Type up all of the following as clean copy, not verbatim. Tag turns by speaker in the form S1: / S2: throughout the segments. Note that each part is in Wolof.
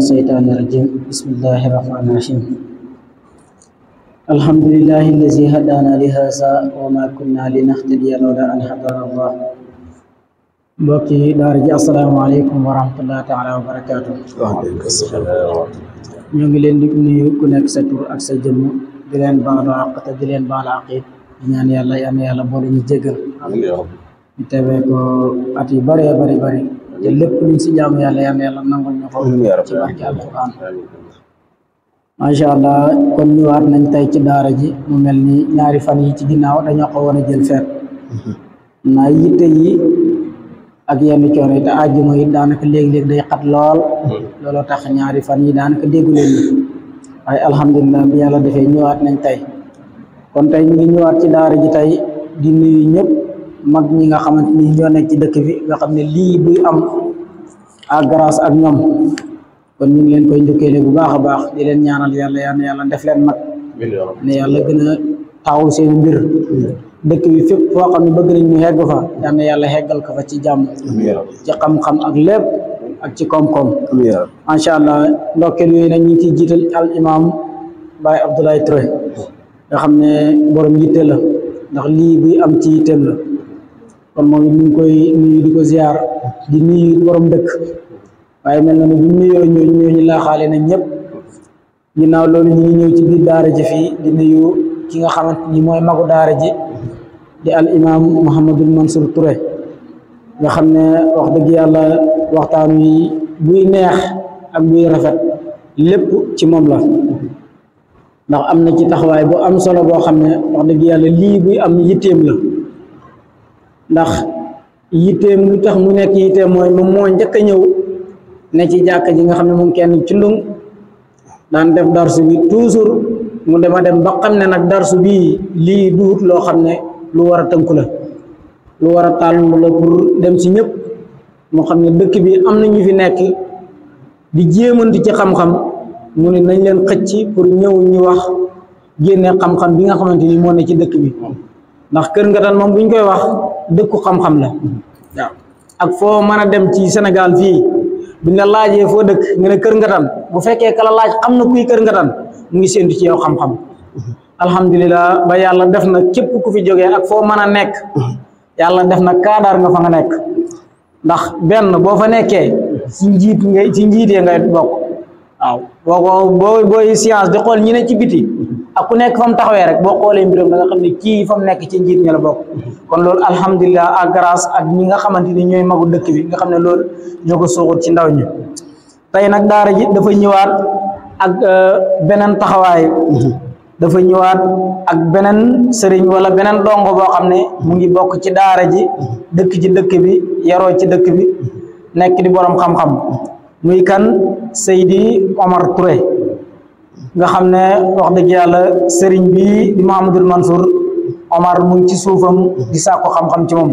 S1: الشيطان الرجيم بسم الله الرحمن الرحيم الحمد لله الذي هدانا لهذا وما كنا لنهتدي لولا أن هدانا الله mbokki daara ji asalaamaaleykum wa rahmatullahi taala wa barakaatu. ñu ngi leen di nuyu ku nekk sa tur ak sa jëmm di leen baalu àq te di leen baalu àq it di ñaan yàlla yàlla boole ñu jéggal ñu tewee ko at yu bëree bëri te lépp luñ si jaamu yàlla nangul ñu ko ci barke alquran. macha allah kon ñëwaat nañ tey ci daara ji mu mel ni ñaari fan yi ci ginnaaw dañoo ko woon a jël feet naa yitte yi ak yenn coono yi te àjjuma yi daanaka léeg-léeg day xat lool looloo tax ñaari fan yi daanaka déggu leen ni waaye alhamdulilah bi yàlla defee ñëwaat nañ tey kon tey ñu ngi ñëwaat ci daara ji tey di nuyu ñëpp mag ñi nga xamante ni ñoo nekk ci dëkk bi nga xam ne lii buy am à grâce ak ñoom kon ñu ngi leen koy njukkeele bu baax a baax di leen ñaanal yàlla def leen mag ne yàlla gën a taxaw seen mbir dëkk bi fépp foo xam ne bëgg nañ ñu hegg fa yàlla heggal ko fa ci jàmm ci xam-xam ak lépp ak ci koom-koom macha allah ndokkeel yooyu nag ñu ngi ciy jiital al imam Baye Abdoulaye Touré nga xam ne borom yitte la ndax lii buy am ci yitteem la kon moom it ñu ngi koy nuyu di ko ziar di nuyu borom dëkk waaye mel na ne bu nuyoo ñooñu laaxaale nañ ñëpp ginnaaw loolu ñu ngi ñëw ci biir daara ji fii di nuyu ki nga xamante ni mooy magu daara ji di al imam Mouhamadul Mansour Touré nga xam ne wax dëgg yàlla waxtaan wi buy neex ak buy rafet lépp ci moom la ndax am na ci taxawaay bu am solo boo xam ne wax dëgg yàlla lii buy am yitteem la ndax yitteem lu tax mu nekk yitteem mooy moom moo njëkk a ñëw ne ci jàkk ji nga xam ne moom kenn ci ndung daan def darsu bi toujours mu dem ba xam ne nag darsu bii lii duut loo xam ne lu war a tënku la lu war a tàllu la pour dem ci ñëpp moo xam ne dëkk bi am na ñu fi nekk di jéemanti ci xam-xam mu ne nañ leen xëcc pour ñëw ñu wax génne xam-xam bi nga xamante ni moo ne ci dëkk bi ndax Kër Ngatan moom bu ñu koy wax dëkku xam-xam la waaw ak foo mën a dem ci Sénégal fii buñ la laajee foo dëkk nga ne Kër Ngatan bu fekkee kala laaj xam na kuy Kër Ngatan mu ngi séntu ci yow xam-xam alhamdulilah ba yàlla def na képp ku fi jógee ak foo mën a nekk yàlla def na kaadaar nga fa nga nekk ndax benn boo fa nekkee ci njiitee ngay bokk waaw booy science di xool ñi ne ci biti ak ku nekk fa mu taxawee rek boo xoolee mbiram da nga xam ne kii fa mu nekk ci njiit ña la bokk kon loolu alhamdulilah ak grâce ak ñi nga xamante ni ñooy magu dëkk bi nga xam ne loolu ñoo ko suuxut ci ndaw ñi tey nag daara ji dafa ñëwaat ak beneen taxawaay dafa ñëwaat ak beneen sëriñ wala beneen dongo boo xam ne mu ngi bokk ci daara ji dëkk ci dëkk bi yaroo ci dëkk bi nekk di borom xam-xam muy kan Seydi Omar Touré nga xam ne wax dëgg yàlla sëriñ bi di Mouhamadul Mansour Omar mu ngi ci suufam di sàkku xam-xam ci moom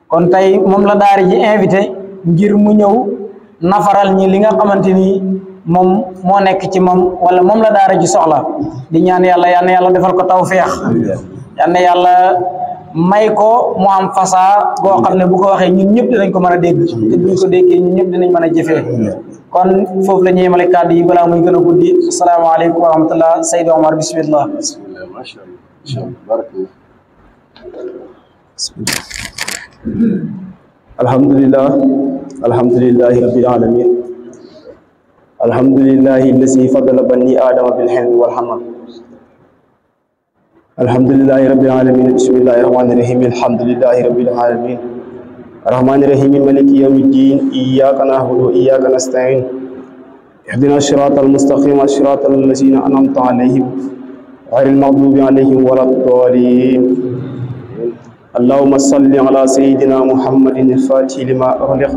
S1: kon tey moom la daara ji invité ngir mu ñëw nafaral ñi li nga xamante ni moom moo nekk ci moom wala moom la daara ji soxla di ñaan yàlla defal ko tawfeex yàlla may ko mu am fasaa boo xam ne bu ko waxee ñun ñëpp dinañ ko mën a dégg te buñ ko déggee ñun ñëpp dinañ mën a jëfee kon foofu la ñuy yemale kàddu yi balaa muy gën a guddi asalaamaaleykum wa rahmatullah Seydou Omar bismillah
S2: alhamdulillahi rabbil alamin alhamdulillahi allazi faddala bani adama bil hilmi wal hamal alhamdulillahi rabbil alamin bismillahir rahmanir rahim alhamdulillahi rabbil alamin arrahmanir rahim maliki yawmiddin iyyaka na'budu wa iyyaka nasta'in ihdinas siratal mustaqim siratal ladzina an'amta alaihim ghayril maghdubi alaihim waladdallin اللهم صل على سيدنا محمد الفاتح لما أغلق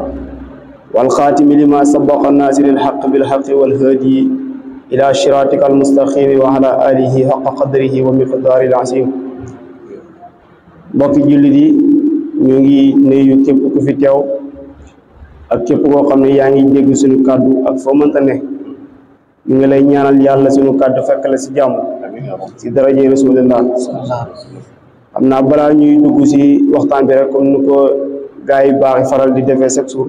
S2: والخاتم لما سبق الناصر الحق بالحق والهادي إلى صراطك المستقيم وعلى آله حق قدره ومقداره العظيم. mbokki jullit yi ñu ngi nuyu képp ku fi teew ak képp koo xam ne yaa ngi dégg suñu kàddu ak foo mënta ne ñu ngi lay ñaanal yàlla suñu kàddu fekk la si jàmm si daraje rasulillah. xam naa balaa ñuy dugg si waxtaan bi rek comme ni ko gars yi baax faral di defee chaque jour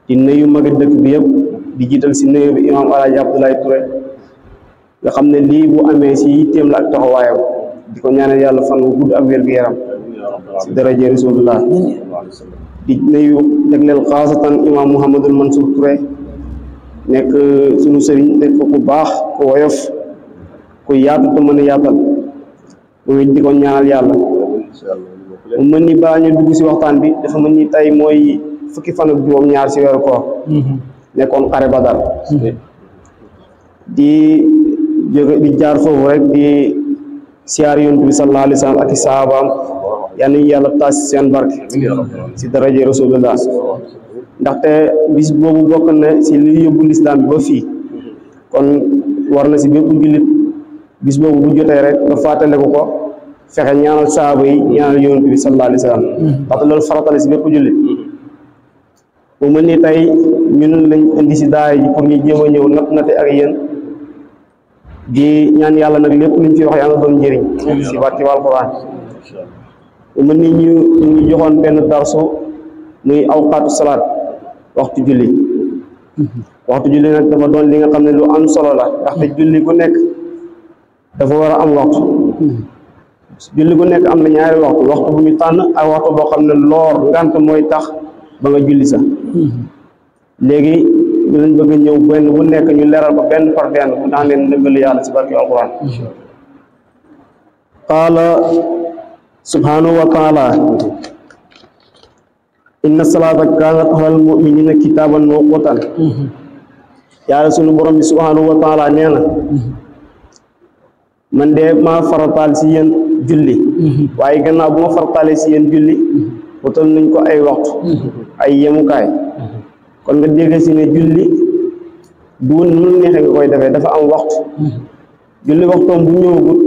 S2: di nuyu magi dëkk bi yëpp di jiital si nuyu bi imam Alaaji Abdoulaye Touré nga xam ne lii bu amee si yitteem la ak taxawaayam di ko ñaanal yàlla fan wu gudd ak wér-gu-yaram si daraje rasulillah. di nuyu jagleel xaasatan imam Mouhamadul Mansour Touré nekk suñu sëriñ nekk ku baax ku woyof ku yaatu te mën a yaatal moom it di ko ñaanal yàlla mu mën ni balaa ñu dugg si waxtaan bi dafa mën ni tey mooy fukki fan ak juróom-ñaar si weeru koor nekkoon xare Badar di jóge di jaar foofu rek di siyaar yonent bi sallallahu alayhi wa sallam ak i saabaam yal nañu yàlla taas seen barke si daraje rasulullah ndaxte bis boobu bokk na si li yóbbu lislaam bi ba fii kon war na si bépp jullit bis boobu bu jotee rek nga fàttaliku ko fexe ñaanal saaba yi ñaanal yonent bi sallallahu alayhi wa sallam ndaxte loolu farata la si bépp jullit bu mel ni tey ñun lañ indi si daara ji pour ñu jéem a ñëw nate ak yéen di ñaan yàlla nag lépp luñ fi wax yaa nga doon njëriñ si barke Alxuraan bu mel ni ñu joxoon benn darsu muy awqaatu salaat waxtu julli nag dafa doon li nga xam ne lu am solo la ndaxte julli gu nekk dafa war a am waxtu julli gu nekk am na ñaari waxtu bu ñu tànn ak waxtu boo xam ne loor ngant mooy tax ba nga julli sax léegi ñu lañ bëgg a ñëw benn bu nekk ñu leeral ko benn par benn bu daan leen ndëggal yàlla si barke alquran. qaala subhanahu wa taala inna salaata kaanat alal mu'minina kitaaban mawquutan yàlla sunu borom bi subhanahu wa taala nee na man de maa farataal si yéen julli waaye gannaaw bu ma farataalee si yéen julli wutal nañ ko ay waxtu ay yemukaay kon nga dégg si ne julli du nu neexee nga koy defee dafa am waxtu julli waxtoom bu ñëwagut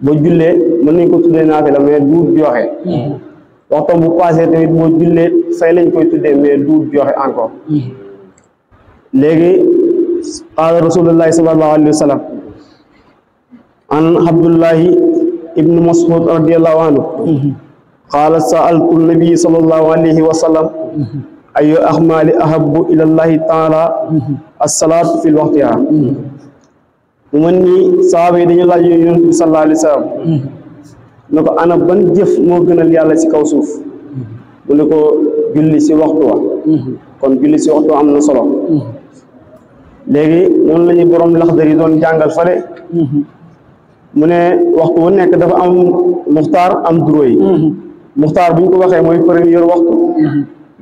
S2: boo jullee mën nañ ko tuddee naafila mais du joxe waxtoom bu passé tamit boo jullee fay lañ koy tuddee mais du joxe encore léegi qaala rasulullahi sallallahu alayhi wa sallam an abdullahi ibnu mas'ud radiyallahu anhu qaala sa'altu nabi sallallahu alayhi wa sallam ayu ahmali ahabbu ilallahi taala as-salaatu fi waqtiha mu mën ni sahaaba yi dañu laaj yonent bi sallallahu alayhi wa sallam ne ko ana ban jëf moo gënal yàlla ci kaw suuf mu ne ko julli si waxtu wa kon julli si waxtu wa am na solo léegi noonu la ñuy borom Laxdari doon jàngal fale mu ne waxtu wu nekk dafa am muxtaar am duróoy muxtaar bu ñu ko waxee mooy premier waxtu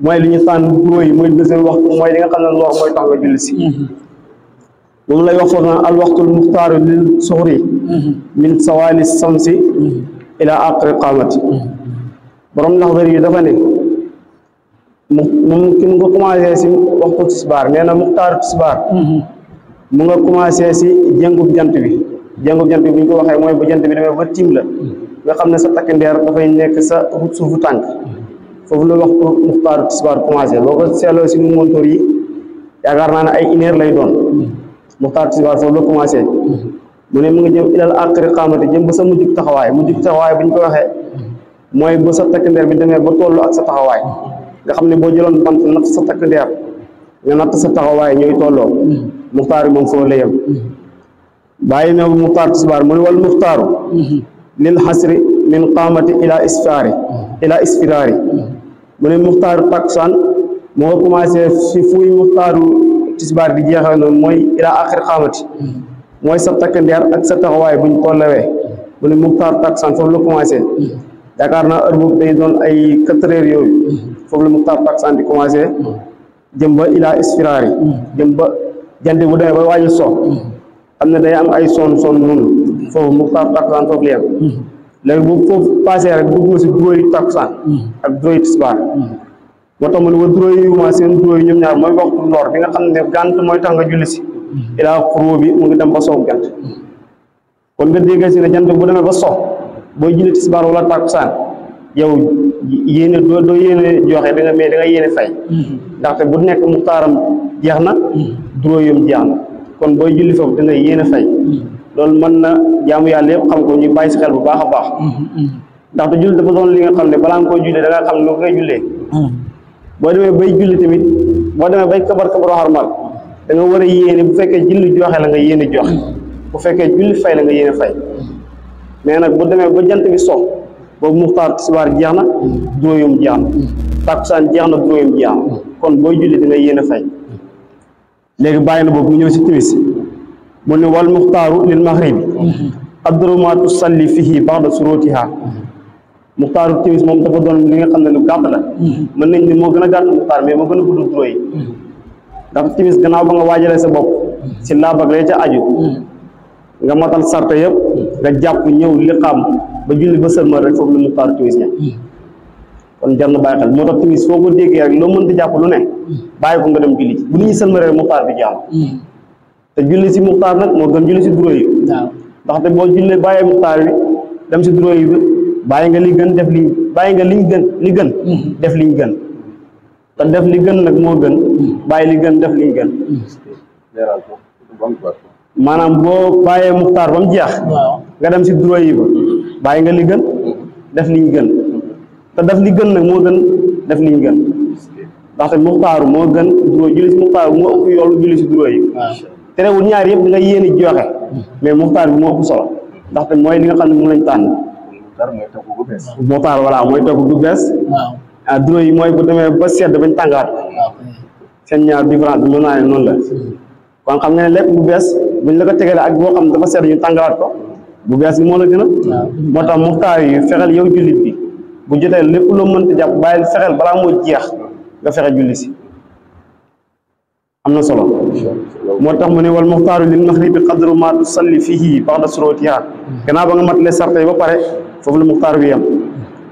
S2: mooy li ñu tànn duróoy mooy deuxième waxtu mooy li nga xam ne loor mooy tax nga julli si moom lay wax foofu naan al waxtul muxtaaru lil suxri min sawaali samsi ila aqri qaamati borom Laxdari yi dafa ne moom ki mu nga commencé si waxtu tisbaar nee na muxtaaru tisbaar mu nga commencé si jëngub jant bi jëngub jant bi bu ñu ko waxee mooy bu jant bi demee ba tiim la nga xam ne sa takk ndeer dafay nekk sa suufu tànk foofu la waxtu muxtaaru tisbaar commencé boo ko seetloo si montor yi yaakaar naa ne ay une heure lay doon muxtaaru tisbaar foofu la commencé mu ne mu ngi jëm ilal aqri qaamati jëm ba sa mujjug taxawaay bu ñu ko waxee mooy ba sa takk ndeer bi demee ba tollu ak sa taxawaay nga xam ne boo jëloon bant natt sa takk ndeer nga natt sa taxawaay ñooy tolloo muxtaar yi moom foofu la yem bàyyi na muxtaar tisbaar mu ne wal muxtaaru lil xasri min qaamati ila isfiraari mu ne muxtaaru takusaan moo ko commencé si fuy muxtaaru tisbaar di jeexee noonu mooy ila axir qaamati mooy sa takk ndeer ak sa taxawaay buñ tollawee mu ne muxtaaru takusaan foofu la commencé yaakaar naa heure boobu day doon ay 4 heures yooyu foofu la muxtaaru takusaan di commencé jëm ba ila isfiraari jëm ba jant bu demee ba wàññi so xam ne day am ay son noonu foofu muxtaaru takusaan foofu la yem léegi bu foofu passé rek dugg nga si duróoyu takkusaan ak duróoyu tisbaar moo tax mu ne wa duróoyu ma seen duróoyu ñoom ñaar mooy waxtu ndoor bi nga xam ne gànt mooy tax nga julli si ilaa xuroo bi mu ngi dem ba sow jant kon nga dégg si ne jant bu demee ba sox booy julli tisbaar wala takkusaan yow yéene doo yéene joxe da nga mais da nga yéene fay ndaxte bu nekk muxtaaram jeex na duróoyum jeex na kon booy julli foofu dina yéene fay loolu mën na jaamu yàlla yëpp xam ko ñu bàyyi si xel bu baax a baax ndaxte julli dafa doon li nga xam ne balaa nga koy jullee da nga xam ne nga koy jullee boo demee bay julli tamit boo demee bay kabar xarmal da nga war a yéene bu fekkee julli joxe la nga yéene joxe bu fekkee julli fay la nga yéene fay mais nag bu demee ba jant bi sox boobu muxtaar tisbaar jeex na duróoyum jeex na takkusaan jeex na duróoyum jeex na kon booy julli dina yéene fay léegi bàyyi na boobu mu ñëw si timis mu ne wal muxtaaru lil maghribi qadru ma tusalli fihi ba'da surutiha muxtaaru timis moom dafa doon li nga xam ne lu gàtt la mën nañ ni moo gën a gàtt muxtaar mais moo gën a gudd duróo yi ndax timis gannaaw ba nga waajalee sa bopp si laab ak lay ca aju nga matal sarte yëpp nga jàpp ñëw liqaam ba julli ba sëlmal rek foofu la muxtaaru timis ña kon jar na bàyyi xel moo tax timis foo ko déggee rek loo mënta jàpp lu ne bàyyi ko nga dem julli bu nit ñi sëlmal rek muxtaar bi jaam te julli si muxtaar nag moo gën julli si duróo yi ndaxte boo jullee bàyyee muxtaar bi dem si duróo yi bi bàyyi nga li gën def li bàyyi nga liñ gën li gën def liñ gën te def li gën nag moo gën bàyyi li gën def liñ gën maanaam boo bàyyee muxtaar ba mu jeex nga dem si duróo yi ba bàyyi nga li gën def liñ gën te def li gën nag moo gën def liñ gën ndaxte muxtaaru moo gën duróo julli si muxtaaru moo ëpp yoolu julli si duróo yi terewul ñaar yëpp da nga yéene joxe mais muxtaar bi moo ëpp solo ndaxte mooy li nga xam ne moom lañ tànn muxtaar voilà mooy togg bu bees ah duróo yi mooy bu demee ba sedd bañ tàngaat seen ñaar différence bi mën naa ne noonu la kon xam nga ne lekk bu bees buñ la ko tegalee ak boo xam ne dafa sedd ñu tàngalaat ko bu bees bi moo la gën a moo tax muxtaar yi fexeel yow jullit bi bu jotee lépp loo mënta jàpp bàyyil fexeel balaa moo jeex nga fexe julli si am na solo moo tax mu ne wal muxtaaru lil maghribi qadru ma tusalli fihi ba'da surutiha gannaaw ba nga matale sarte yi ba pare foofu la muxtaar bi yem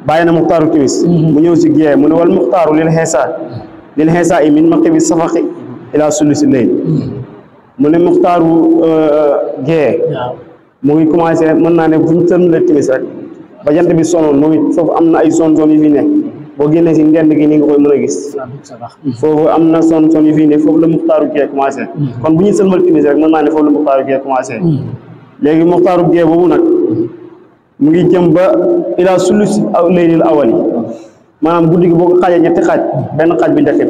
S2: bàyyi na muxtaaru timis mu ñëw si gée mu ne wal muxtaaru lil xeesa yi min maghribi safaqi ila sulusi layl mu ne muxtaaru gée mu ngi commencé mën naa ne bu ñu tërmale timis rek ba jant bi sonoon moom it foofu am na ay zone yu fi nekk boo génnee si ndend gi nii nga koy mën a gis foofu am na zone yu fi nekk foofu la muxtaaru gée commencé kon bu ñuy sëlmal timis rek mën naa ne foofu la muxtaaru gée commencé léegi muxtaaru gée boobu nag mu ngi jëm ba ila sulusi laylil awali maanaam guddi gi boo ko xaajee ñetti xaaj benn xaaj bi njëkk bi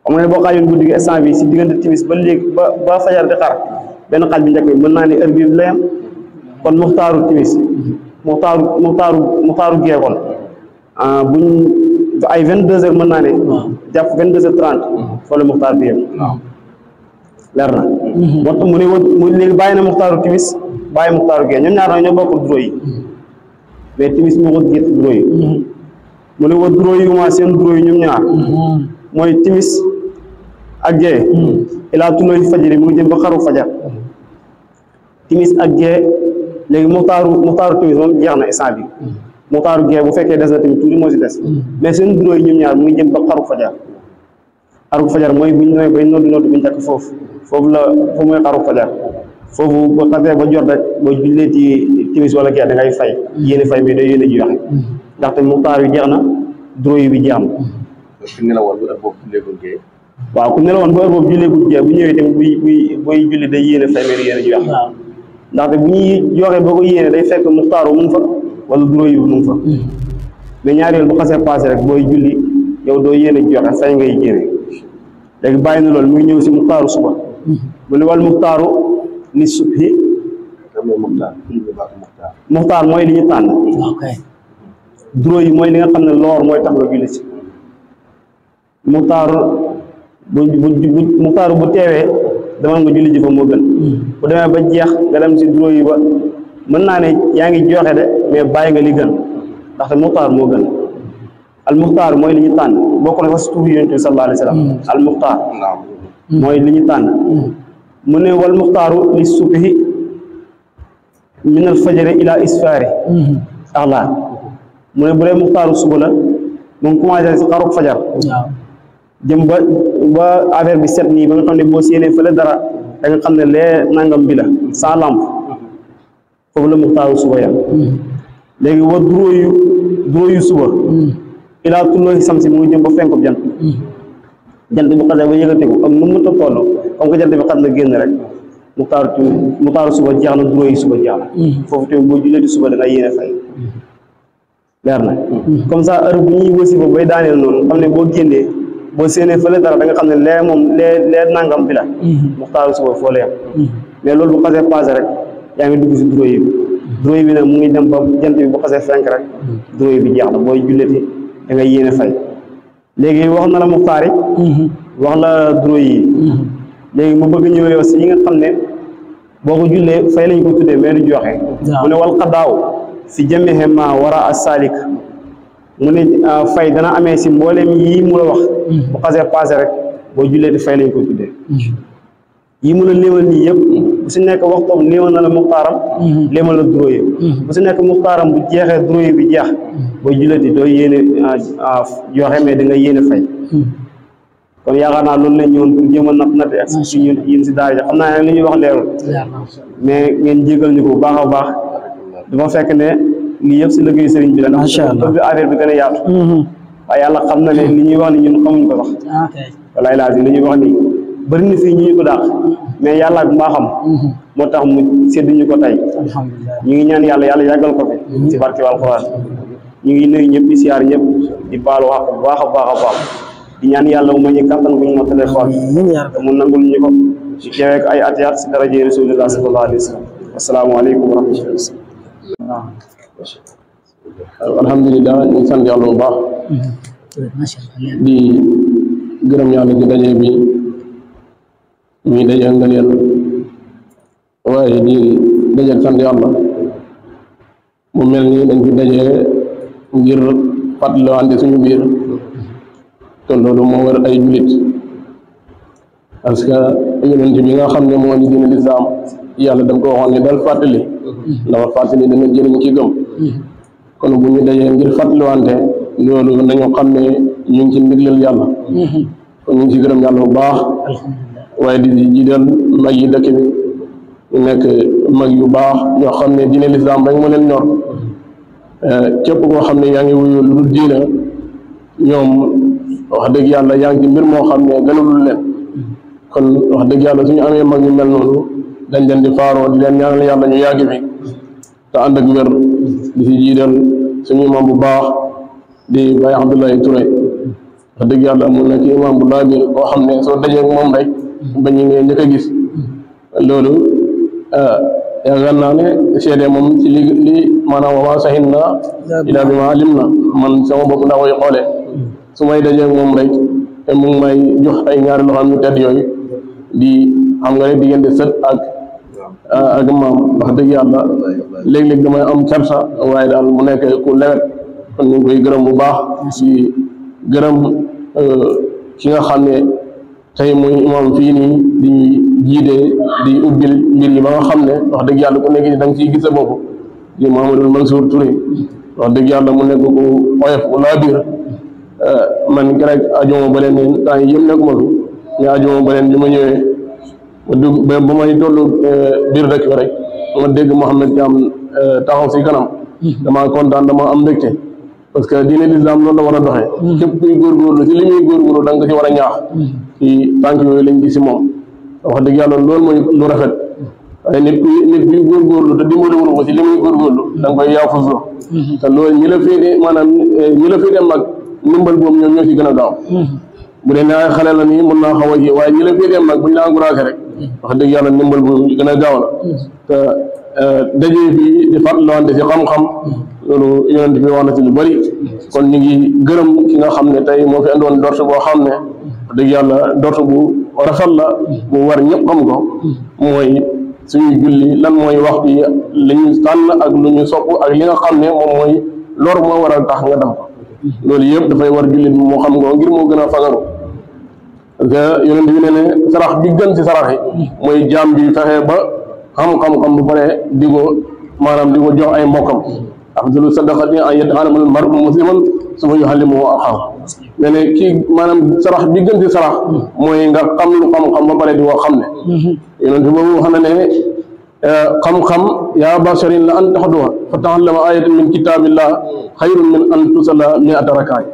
S2: xam nga ne boo xaajoon guddi gi instant bi si diggante timis ba léegi ba fajar di xar benn xaaj bi njëkk bi mën naa ne heure bi la yam kon muxtaaru timis muxtaaru gée kon buñ ay 22 heures mën naa ne jàpp 22h30 foofu la muxtaar bi yem leer na moo tax mu ne mu léegi bàyyi na muxtaaru timis bàyyi muxtaaru gée ñoom ñaar ñoo bokk duróo yi mais timis moo ko jiit duróo yi mu ne wa duróo yi ma seen duróo yi ñoom ñaar mooy timis ak gée ilaa tulooy fajari mu ngi jëm ba xaru fajar timis ak gée léegi muxtaaru timis moom jeex na instant bi muxtaaru gée bu fekkee des na tamit tuuti moo si des mais seen duróo yi ñoom ñaar mu ngi jëm ba xaru fajar mooy buñ ñëwee bay noddu bu njëkk foofu mooy xaru fajar foofu ba xasee ba jot rek boo jullee ci timis wala gée da ngay fay yéene fay mais day yéene ji waxe ndaxte muxtaar yi jeex na duróo yi bi jeex na waaw ku nelawoon ba heure boobu julleegul gée bu ñëwee tamit buy julli day yéene fay mais yéene ji waxe ndaxte bu ñuy joxe boo ko yéene day fekk muxtaaru mu ngi fa wala duróo yi mu ngi fa mais ñaari yoon bu xasee passé rek booy julli yow doo yéene joxe fay ngay yéene léegi bàyyi na loolu mu ngi ñëw si muxtaaru suba mu ne wal muxtaaru li subhi muxtaar mooy li ñu tànn duróo yi mooy li nga xam ne loor mooy tax nga julli si muxtaaru bu teewee demal nga julli ji fa moo gën bu demee ba jeex nga dem si duróo yi ba mën naa ne yaa ngi joxe de mais bàyyi nga li gën ndaxte muxtaar moo gën al muxtaar mooy li ñu tànn bokk na fa si tuuti yonent bi sallallahu alayhi wa sallam al muxtaar mooy li ñu tànn mu ne wal muxtaaru li subhi min al fajri ila isfaari axlaa mu ne bu dee muxtaaru suba la mu ngi commencé si xaruk fajar jëm ba affaire bi set nii ba nga xam ne boo séenee fële dara da nga xam ne lee nangam bi la sans lampe foofu la muxtaaru suba yam léegi wa duróoyu suba ilaa tullooy samsi mu ngi jëm ba fenkob jant bu xasee ba yëkkatiku ak nu mu ta toll comme que jant bi xam na génn rek muxtaaru suba jeex na duróoyu suba jeex na foofu tamit boo jullee di suba da nga yéene fay leer na comme ça heure bu ñuy wasifa bay daaneel noonu xam ne boo génnee boo séenee fële dara da nga xam ne lee moom lee nangam bi la muxtaaru suba foo la yam mais loolu bu xasee passé rek yaa ngi dugg si duróoy bi nag mu ngi dem ba jant bi bu xasee fenk rek duróoy bi jeex na booy julliti da nga yéene fay léegi wax na la muxtaar yi wax la duróoy yi léegi mu bëgg ñëw yow si yi nga xam ne boo ko jullee fay lañ ko tuddee mais du joxe mu ne wal xadaaw fi jamihi ma wara as-salik mu ne fay dana amee si mboolem yii mu la wax bu xasee passé rek boo jullee di fay lañ ko tuddee yii mu la léemal nii yëpp bu si nekk waxtoom léemal na la muxtaaram léemal la duróoy bu si nekk muxtaaram bu jeexee duróoy bi jeex boo jullee di doo yéene joxe mais da nga yéene fay kon yaakaar naa loolu lañ ñëwoon pour jéem a natt ak si ñun yéen si daara ji xam naa ne li ñuy wax leerul mais ngeen jégal ñu ko bu baax a baax dafa fekk ne lii yëpp si liggéeyu sëriñ bi la ndax bëgg affaire bi gën a yaatu waaye yàlla xam na ne li ñuy wax ni ñun xamuñ ko sax walaay laazim li ñuy wax ni bëri na fii ñu ko daax mais yàlla ak mbaaxam moo tax mu séddu ñu ko tey ñu ngi ñaan yàlla yàggal ko fi si barke alxuraan ñu ngi nuyu ñëpp di siyaar ñëpp di baalu wax bu baax a baax a baax di ñaan yàlla mu ma ñu kàttan bu ñu ma téléphone mu nangul ñu ko ci teeweek ay atiyaat si daraje rasulillah sallallahu alayhi wa sallam asalaamaaleykum wa rahmatullah
S3: alhamdulilah ñu ngi sant yàlla bu baax di gërëm yàlla ci daje bi ñuy daje ngaleel waaye di daje sant yàlla mu mel ni dañ fi daje ngir fàttalewante suñu biir te loolu moo war ay jullit parce que yonent bi nga xam ne moo ñu diine lislaam yàlla daf ko waxoon ne dal fàttali ndax fàttali dana jëriñ ci gëm kon bu ñu dajee ngir fàttaliwante loolu nañu xam ne ñu ngi ci ndiglal yàlla kon ñu ngi ci gërëm yàlla bu baax waaye di jiital mag yi dëkk bi ñu nekk mag yu baax ñoo xam ne diine lislaam rek moo leen ñor képp koo xam ne yaa ngi wuyu lu dul diine ñoom wax dëgg yàlla yaa ngi ci mbir moo xam ne gënalul leen kon wax dëgg yàlla suñu amee mag ñu mel noonu dañ leen di faaroo di leen ñaanal yàlla ñu yàgg fi te ànd ak wér di si jiital suñu imam bu baax di Baye Abdoulaye Touré wax dëgg yàlla mu nekk imam bu laa biir boo xam ne soo dajee moom rek ba ñu ngee njëkk a gis loolu yaakaar naa ne seede moom ci li maanaam wa maa sahin na ilaa bi ma alim na man sama bopp ndaa koy xoolee su may dajee moom rek te mu ngi may jox ay ñaari loxoom yu tedd yooyu di xam nga ne diggante sët ak maam wax dëgg yàlla léeg-léeg damay am kersa waaye daal mu nekk ku lewet kon ñu ngi koy gërëm bu baax ci gërëm ki nga xam ne tey muy imam fii nii di jiite di ubbil mbir yi ba nga xam ne wax dëgg yàlla ku nekk ni da nga ciy gis sa bopp di Mouhamadou Mansour Touré wax dëgg yàlla mu nekk ku oyof ku laa biir man rek ajuma ba leen ne temps yi yëpp nekkuma fi mais ajuma ba leen bi ma ñëwee ma dugg ba may tollu biir dëkk bi rek ma dégg Mouhamed Thiam taxaw si kanam damaa kontaan dama am mbégte parce que diine l'islam loolu la war a doxee képp kuy góorgóorlu si li muy góorgóorlu da nga ko si war a ñaax ci tànk yooyu lañ gis si moom wax dëgg yàlla loolu mooy lu rafet waaye nit kuy góorgóorlu te dimbaliwul ko si li muy góorgóorlu da nga koy yaafusoo te loolu ñi la féete maanaam ñi la féete mag ndimbal boobu ñoom ñoo si gën a gaaw bu dee ne ay xale la nii mën naa xaw a ji waaye ñi la féetee mag buñ la encouragé rek wax dëgg yàlla ndimbal boobu gën a gaaw la te dajee bi di fàttalante si xam-xam loolu yonent bi wax na ci lu bëri kon ñu ngi gërëm ki nga xam ne tey moo fi andoon dort boo xam ne wax dëgg yàlla dort bu rafet la bu war ñëpp xam ko mooy suñuy julli lan mooy waxtu yi li ñu tànn ak lu ñu sopp ak li nga xam ne moom mooy lor moo war a tax nga dem ko loolu yëpp dafay war jullit bi moo xam nga ngir moo gën a fagaru parce que yonent bi ne ne sarax bi gën ci sarax yi mooy jaam bi fexe ba xam-xam-xam bu pare di ko maanaam di ko jox ay mbokkam afdalu sadaqati an yat'allama al-mar'u musliman summa yu'allimuhu axaahu nee na kii maanaam sarax bi gën ci sarax mooy nga xam lu xam-xam ba pare di woo xam ne yonent boobu xam na ne xam-xam yaa basharin la an taxduwa fa ta'allama ayatan min kitabillah xayrun min an tusalla mi'ata rakaat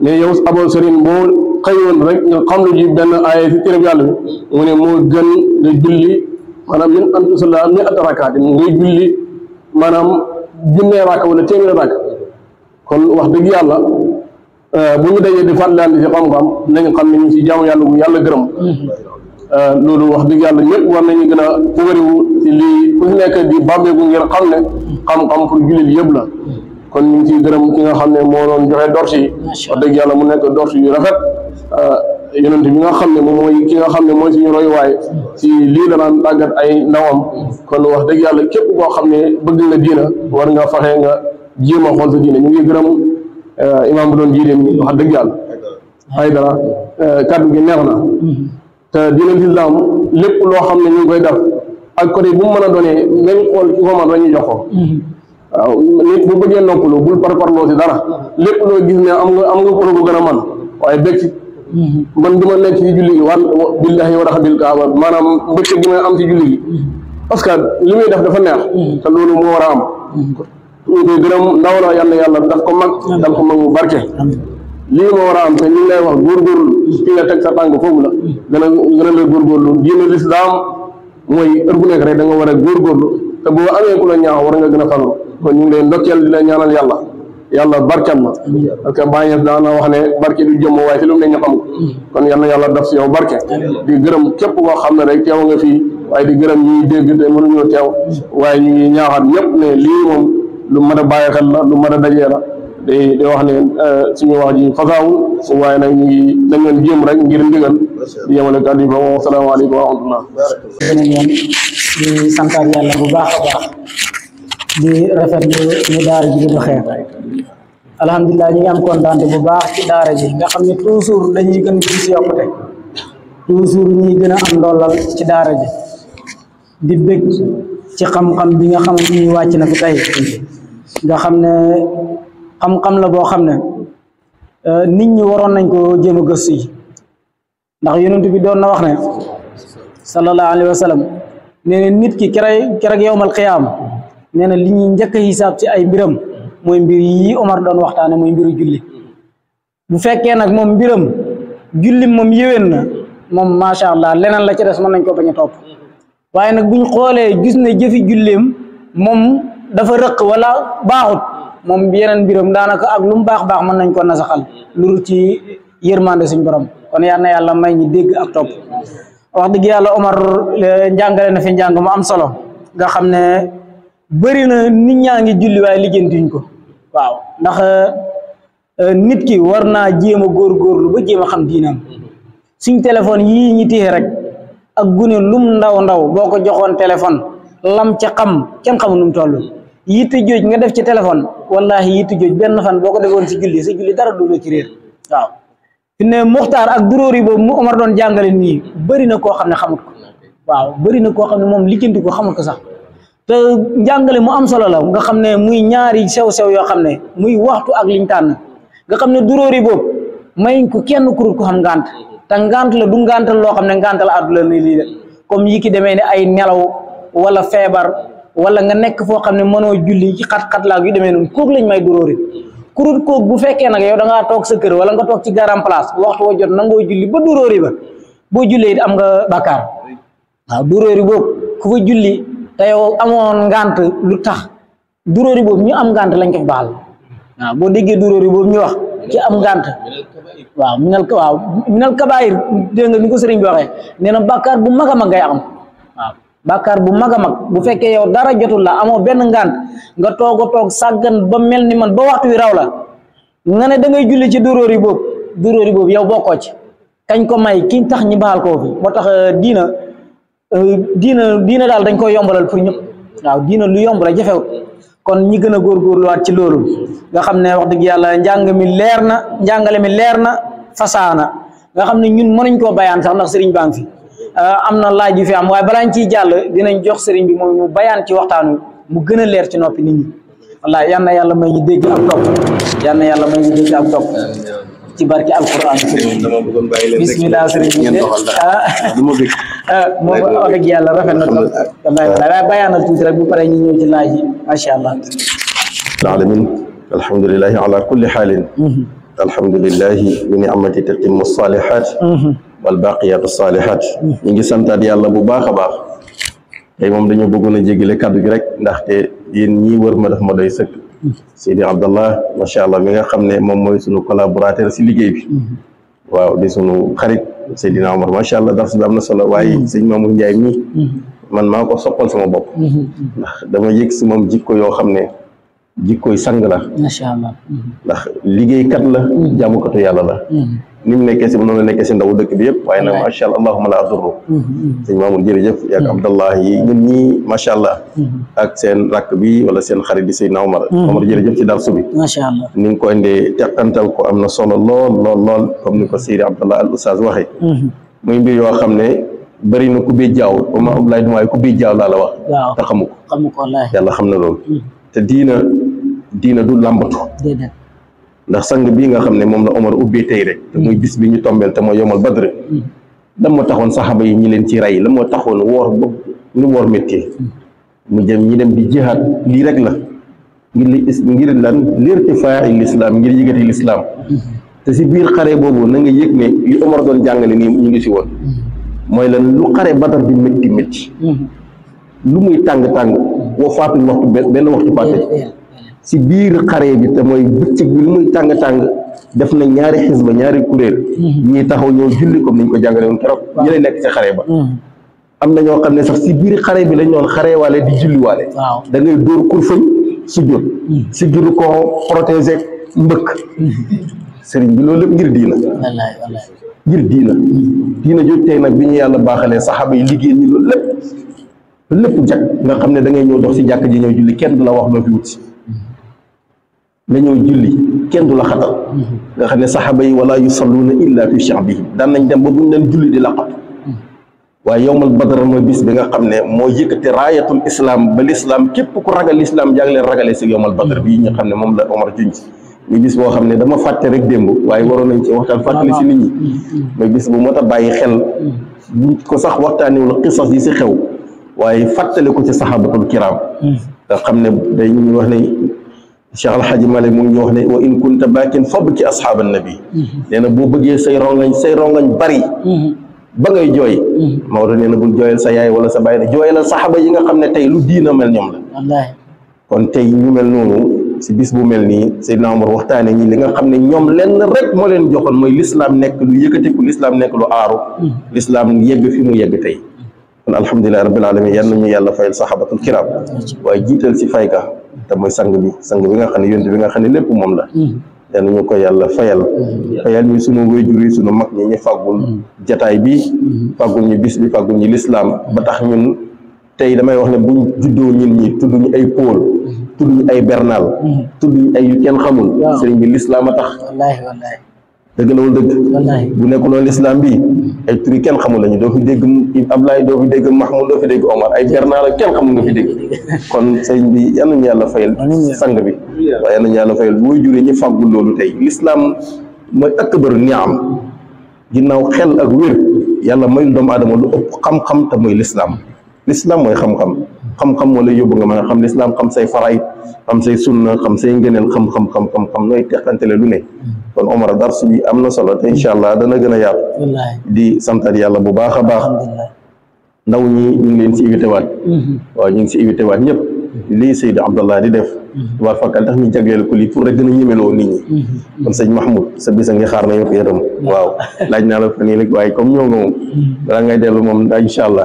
S3: ne yow abo sëriñ boo xëyoon rek nga xam lu ji benn aaya ci téere yàlla bi mu ne moo gën nga julli maanaam min an tusalla mi'ata rakaat ngay julli maanaam junnee raaka wala téeméeri raaka kon wax dëgg yàlla bu ñu dajee di fàttalante ci xam-xam nañ xam ne ñu ci jaamu yàlla bu yàlla gërëm loolu wax dëgg yàlla ñëpp war nañu gën a fugariwu ci lii ku nekk di bàmbeeku ngir xam ne xam-xam pour jullit yëpp la kon ñu ngi ciy gërëm ki nga xam ne moo doon joxe dorsi yi wax dëgg yàlla mu nekk dorsi yu rafet yonent bi nga xam ne moom mooy ki nga xam ne mooy suñu royuwaay ci lii la daan tàggat ay ndawam kon wax dëgg yàlla képp koo xam ne bëgg nga diina war nga fexe nga jéem a xool sa diina ñu ngi gërëm imaam bu doon jiite mi wax dëgg yàlla ay dara kàddu gi neex na te diina lislaam lépp loo xam ne ñu ngi koy def ak côté bu mu mën a doonee nañ xool ki ko man dañuy jox ko waaw nit bu bëggee noppalu bul parparloo si dara lépp loo gis ne am nga ko bu gën a man waaye bëgg ci man du ma nekk ci julli gi war billahi wa rahmatil kaaba maanaam bëccëg gi may am ci julli gi parce que li muy def dafa neex te loolu moo war a am ñu koy gërëm ndaw la yàlla daf ko mag mu barke lii moo war a am te ñu ngi lay wax góorgóorlu fi nga teg sa tànk foofu la gën a la góorgóorlu diine lislaam mooy heure bu nekk rek da nga war a góorgóorlu te boo amee ku la ñaax war nga gën a fagaru kon ñu ngi lay ndokkeel di la ñaanal yàlla barkeel ma parce que Baye Niass daana wax ne barke du jëmm waaye fi lu mu ne ñu xam ko kon yal na yàlla daf si yow barke di gërëm képp koo xam ne rek teew nga fii waaye di gërëm ñuy dégg te mënuñoo teew waaye ñu ngi ñaaxaat ñëpp ne lii moom lu mat a bàyyi xel la lu mat a dajee la day wax ne suñu wax ji fasaawul waaye nag ñu ngi dañ leen jéem rek ngir ndigal di yemale kàddu yi foofu asalaamaaleykum wa rahmatullah
S1: beneen yoon di santaat yàlla bu baax a baax di rafetlu ñu daara ji di doxee alhamdulilah ñu ngi am kontaante bu baax ci daara ji nga xam ne toujours dañuy gën di gis yokkute toujours ñuy gën a am ndollal ci daara ji di bëgg ci xam-xam bi nga xamante ni wàcc na fi tey nga xam ne xam-xam la boo xam ne nit ñi waroon nañ ko jéem a gëstu yi ndax yonent bi doon na wax ne sallallahu alayhi wa sallam nee na nit ki keroog yowmal qiyaam nee na li ñuy njëkk a xisaab ci ay mbiram mooy mbir yi Omar doon waxtaane mooy mbiru julli bu fekkee nag moom mbiram julli moom yéwén na moom macha allah leneen la ci des mën nañ ko bañ a topp waaye nag buñ xoolee gis ne jëfi julleem moom dafa rëq wala baaxut moom yeneen mbiram daanaka ak lu mu baax mën nañ ko nasaxal lu ci yërmande suñ borom kon yal na yàlla may ñi dégg ak topp wax dëgg yàlla Omar njàngale na fi njàng mu am solo nga xam ne bëri na nit ñaa ngi julli waaye lijjantiñ ko waaw ndax nit ki war naa jéem a góorgóorlu ba jéem a xam diinam suñ téléphone yii ñi téye rek ak gune lum ndaw boo ko joxoon téléphone lam ca xam kenn xamul nu mu toll yitte jooj nga def ci téléphone wallahi yitte jooj benn fan boo ko defoon si julli dara du la ci réer waaw fi ne muxtaar ak duróor yi boobu mu Omar doon jàngale nii bëri na koo xam ne xamut ko waaw bëri na koo xam ne moom lijjanti ko xamut ko sax te njàngale mu am solo la nga xam ne muy ñaari sew-sew yoo xam ne muy waxtu ak liñ tànn nga xam ne duróor yi boobu may ko kenn kurut ko xam ngànt te ngànt la du ngàntal loo xam ne ngàntal àdduna ni lii de comme yi ki demee ne ay nelaw wala feebar wala nga nekk foo xam ne mënoo julli ci xat-xat laak yu demee noonu kooku lañ may duróor yi kurut kooku bu fekkee nag yow da ngaa toog sa kër wala nga toog ci garam place waxtu wa jot nangoo julli ba duróor yi ba boo jullee it am nga bàkkaar waaw duróor yi boobu ku fa julli te yow amoon ngànt lu tax duróor yi boobu ñu am ngànt lañ ko baal waaw boo déggee duróor yi boobu ñu wax ci am ngànt waaw minal kabaayir dégg nga ni ko sëriñ bi waxee nee na bàkkaar bu mag a mag ngay am waaw bàkkaar bu mag a mag bu fekkee yow dara jotul la amoo benn ngànt nga toog sàggan ba mel ni man ba waxtu wi raw la nga ne da ngay julli ci duróor yi boobu yow bokkoo ci kañ ko may ki tax ñi baal koo fi moo tax diina daal dañ koy yombalal pour ñëpp waaw diina lu yomb la jafewut kon ñi gën a góorgóorluwaat ci loolu nga xam ne wax dëgg yàlla njàngale mi leer na fasaana nga xam ne ñun mënuñ koo bayaan sax ndax sëriñ baa ngi fi am na laaj yu fi am waaye balaañ ciy jàll dinañ jox sëriñ bi mooy mu bayaan ci waxtaan wi mu gën a leer ci noppi nit ñi wallaay yal na yàlla may ñu dégg ak topp yal na yàlla may ñu dégg ak topp ci barke alquran bismillah sëriñ bi de moom wax dëgg yàlla rafet na trop wallaay wallaay bayaanal tuuti rek bu paree ñu ñëw ci laaj yi macha allah
S4: alamin alhamdulillahi ala kulli xaalin alhamdulillahi bi ni'mati tatimmu salihat wal baqiyatu salihat ñu ngi santaat yàlla bu baax a baax tey moom dañoo bëggoon a jégale kaddu gi rek ndaxte yéen ñii wër ma daf ma doy sëkk Seydi Abdallah macha allah mi nga xam ne moom mooy sunu collaborateur si liggéey bi waaw di sunu xarit Seydina Omar macha allah dars bi am na solo waaye sëñ Mamour Ndiaye mii man maa ko soppal sama bopp ndax dama yëg si moom jikko yoo xam ne jikkoy sang la
S1: macha allah
S4: ndax liggéeykat la jaamukatu yàlla la ni mu nekkee si noonu la nekkee si ndaw dëkk bi yëpp waaye nag macha allah allahuma la adurru sëñ Mamour jërëjëf yaag Abdallah yi ñun ñii macha allah ak seen rakk bi wala seen xarit di Seydina Omar Omar jërëjëf ci darsu bi
S1: macha allah
S4: ni nga ko indee teqantal ko am na solo lool comme ni ko Seydi Abdallah al Oustaz waxee muy mbir yoo xam ne bëri na ku bi jaaw ba ma Abdoulaye Dumaay ku bi jaaw laa la wax te xamu ko wallaahi yàlla xam na loolu te diina du làmbatu ndax sang bii nga xam ne moom la Omar ubbee tey rek te muy bis bi ñu tombeel te mooy yomal Badr lan moo taxoon saxaaba yi ñi leen ci rey lan moo taxoon woor ba ñu woor métier mu jëm ñi dem di jihaad lii rek la ngir lan l'irtifaa l'islam ngir yëgati l'islam te si biir xare boobu na nga yëg ne li Omar doon jàngale nii ñu ngi si woon mooy lan lu xare Badar di métti lu muy tàng-tàng woo faatuñ waxtu benn waxtu passé si biir xare bi te mooy bëccëg bi lu muy tàng-tàng def na ñaari xisba ñaari kuréel ñii taxaw ñëw julli comme niñ ko jàngale woon keroog ñi lay nekk si xare ba am na ñoo xam ne sax si biir xare bi lañ doon xare waale di julli waale da ngay dóor kurfañ sujjóot si juru ko protéger mbëkk sëriñ bi loolu lépp ngir diina ngir diina jooju tey nag bi ñu yàlla baaxalee saxaaba yi liggéey ñi loolu lépp jag nga xam ne da ngay ñëw dox si jàkk ji ñëw julli kenn du la wax loo fi wut si nga ñëw julli kenn du la xatal nga xam ne saxaaba yi wala yusalluuna illa fi sha'bihim daan nañ dem ba buñ leen julli di laqatu waaye yowmal badar mooy bis bi nga xam ne moo yëkkate raayatul islam ba l'islam képp ku ragal l'islam yaa ngi leen ragalee si yowmal badar bii ñu xam ne moom la Omar junj muy bis boo xam ne dama fàtte rek démb waaye waroon nañ ci waxtaan fàttali si nit ñi mooy bis bu moo tax bàyyi xel buñ ko sax waxtaanewul qisas yi si xew waaye fàttali ko ci saxaabatul kiram nga xam ne dañuy wax ne Cheikh Alhaji Malik mu ngi wax ne wa in kunta baakin fabki ashaaban nabi nee na boo bëggee say rongañ bari ba ngay jooy Maodo nee na bul jooyal sa yaay wala sa baay ne jooyalal saxaaba yi nga xam ne tey lu diina mel ñoom la kon tey ñu mel noonu si bis bu mel nii Seydina Omar waxtaane ñi li nga xam ne ñoom lenn rek moo leen joxoon mooy l'islam nekk lu yëkkatiku l'islam nekk lu aaru l'islam yegg fi mu yegg tey kon alhamdulillahi rabbil alamin yal nañu yàlla fayal saxaabatul kiram waaye jiital si fayka te mooy sang bi nga xam ne yonent bi nga xam ne lépp moom la yal nañu ko yàlla fayal ñu sunu wéyjur yi sunu mag ñi ñu fàggul jataay bi fàggul ñu bis bi fàggul ñu l'islam ba tax ñun tey damay wax ne buñ juddoo ñun ñi tudd ñu ay Paul tudd ñu ay Bernal tudd ñu ay yu kenn xamul sëriñ bi l'islam a tax dëgg la wala dëgg bu nekk loolu l'islam bi ay turi kenn xamul lañu doo fi dégg Ablaye doo fi dégg Mahmoud doo fi dégg Omar ay Bernal ak kenn xamul nga fi dégg kon sëriñ bi yal nañu yàlla fayal sang bi waaye yal nañu yàlla fayal booy juree ñu fàggul loolu tey l'islam mooy akbaru ni'am ginnaaw xel ak wér yàlla mayul doomu aadama lu ëpp xam-xam te mooy l'islam mooy xam-xam moo lay yóbbu nga mën a xam l'islam xam say faraid xam say sunna xam say ngëneel xam nooy teqantele lu ne kon Omar darsu bi am na solo te incha allah dana gën a yaatu di santat yàlla bu baax a baax ndaw ñi ñu ngi leen si invité waat waaw ñu ngi si invité waat ñëpp lii Seydou Abdallah di def war fakkal tax ñu jagleel ko lii pour rek gën a ñemeloo nit ñi kon sëñ Mahmoud sa bis a ngi xaar na yo ko yëram waaw laaj naa la fa nii rek waaye comme ñoo nga moom balaa ngay dellu moom da incha allah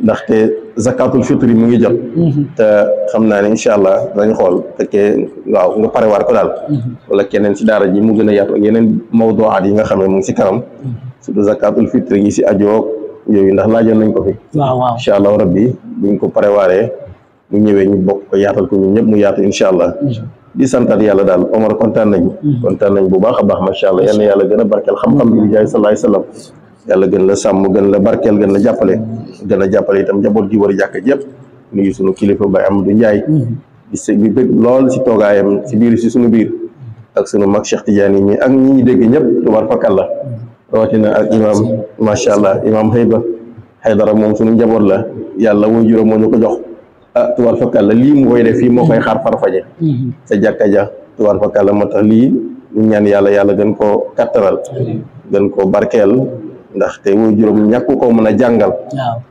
S4: ndaxte zakatul fitri mu ngi jot te xam naa ne incha allah dañ xool fekkee waaw nga parewaat ko daal wala keneen si daara ji mu gën a yaatu ak yeneen mawduaat yi nga xam ne mu ngi si kanam surtout zakatul fitri yi si ajoo yooyu ndax laajoon nañ ko fi incha allah rabbi buñ ko parewaaree mu ñëwee ñu bokk ko yaatal ko ñun ñëpp mu yaatu incha allah di santat yàlla daal Omar kontaan nañ bu baax a baax macha allah yal na yàlla gën a barkeel xam-xam bi jaay sallallahu alayhi wasallam yàlla gën la sàmm gën la barkeel gën la jàppale itam njaboot gi war a jàkk yëpp nuyu sunu kilifa Baye Amadou Ndiaye di bëgg lool si toogaayam si biir si suñu biir ak sunu mag Cheikh Tidiane ñi ak ñi ñi dégg ñëpp tubaar fakal la rawatina ak imam macha allah imam Haydara moom suñu njaboot la yàlla woy juróom moo ñu ko jox tubaar fakal la lii mu koy def fii moo koy xaar Farfañe sa jàkka ja tubaar fakal la moo tax lii ñu ñaan yàlla gën koo kattanal gën koo barkeel ndax te woy juróom ñàkku ko mën a jàngal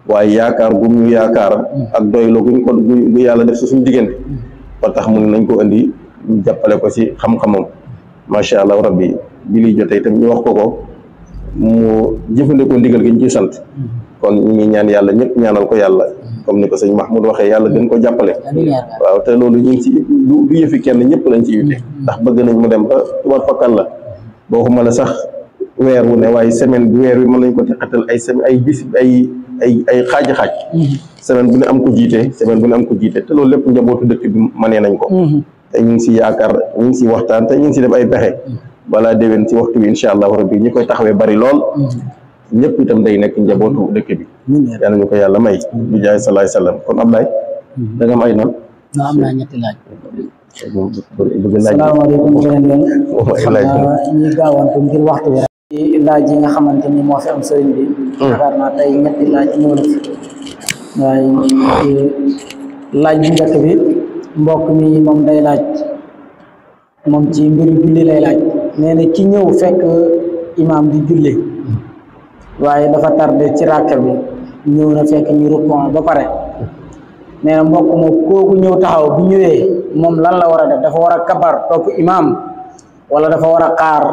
S4: waaye yaakaar gum ñu yaakaar ak doylo guñ ko gu yàlla def si suñu diggante ba tax mu nañ ko indi jàppale ko si xam-xamam macha allah rabbi bi liy jotee itam ñu wax ko mu jëfandikoo ndigal gi ñu ciy sant kon ñu ngi ñaan yàlla ñëpp ñaanal ko yàlla comme ni ko sëñ Mahmoud waxee yàlla gën ko jàppale waaw te loolu ñu ngi si du yëfi kenn ñëpp lañ ci yute ndax bëgg nañ mu dem ba tubaab fakkal la boo xuma la sax weer wu ne waaye semaine bi weer wi mën nañ ko teqatal ay semaine ay bis ay xaaji-xaaj semaine bu ne am ko jiite semaine bu ne am ko jiite te loolu lépp njabootu dëkk bi mënee nañ ko te ñu ngi si yaakaar ñu ngi si waxtaan te ñu ngi si def ay pexe balaa déwén si waxtu bi incha allahu rabbi ñi koy taxawee bari lool ñëpp itam day nekk njabootu dëkk bi yàlla ñu ko yàlla may bi jaay salaay salaam kon Ablaye da nga am ay noonu
S1: am naa ñetti laaj
S4: bëgg laaj
S1: salaamaaleykum beneen yoon xam naa ñi gaawantu ngir waxtu bi rek laaj yi nga xamante ni moo fi am sëriñ bi yaakaar naa tey ñetti laaj ñëw na fi waaye laaj bu njëkk bi mbokk mi moom day laaj moom ci mbiru julli lay laaj nee na ki ñëw fekk imaam di julli waaye dafa tardé ci ràkk bi ñëw na fekk ñu rukon ba pare nee na mbokk moom kooku ñëw taxaw bu ñëwee moom lan la war a def dafa war a kabar topp imaam wala dafa war a xaar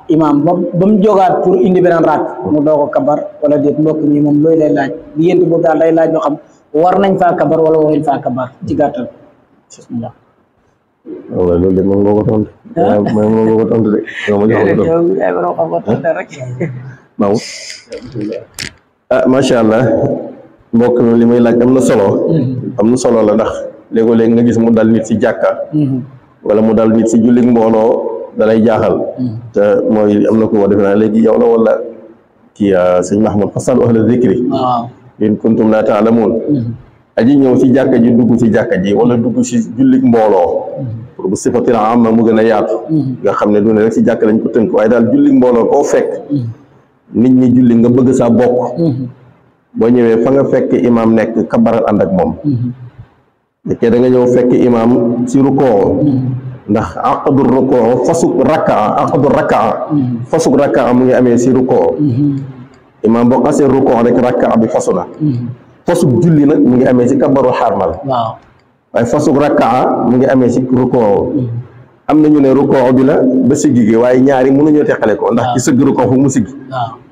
S1: imaam ba mu jógaat pour indi beneen ràkk mu doo ko kabar wala déet mbokk mi moom looy lay laaj diggante boobu daal day laaj ñoo xam war nañ faa kabar wala waruñ faa kabar ci gàttal bismillah
S4: waaw loolu de moom moo ko tontu moom moo ko tontu de waaw macha allah mbokk mi li may laaj am na solo la ndax léegoo-léeg nga gis mu dal nit si jàkka wala mu dal nit si jullit mbooloo dalay jaaxal te mooy am na ko wax defe naa léegi yow la wala kii sëñ Mahmoud fasal ahla zikri in kuntum la taalamuun aji ñëw si jàkka ji dugg si jàkka ji wala dugg si jullit mbooloo pour bu sifatil amma mu gën a yaatu nga xam ne du ne rek si jàkka lañ ko tënk waaye daal jullit mbooloo koo fekk nit ñi julli nga bëgg saa bokk boo ñëwee fa nga fekk imaam nekk kabaral ànd ak moom fekkee da nga ñëw fekk imaam si rukoo ndax aqdu rukoo fasuk rakkaa mu ngi amee si rukoo imaam boo xasee rukoo rek rakkaa bi fasu na fasuk julli nag mu ngi amee si kabaru xarmal waaye fasuk rakkaa mu ngi amee si rukoo am na ñu ne rukoo bi la ba siggi gi waaye ñaari mënuñoo teqale ko ndax ci sëgg rukoo fu mu siggi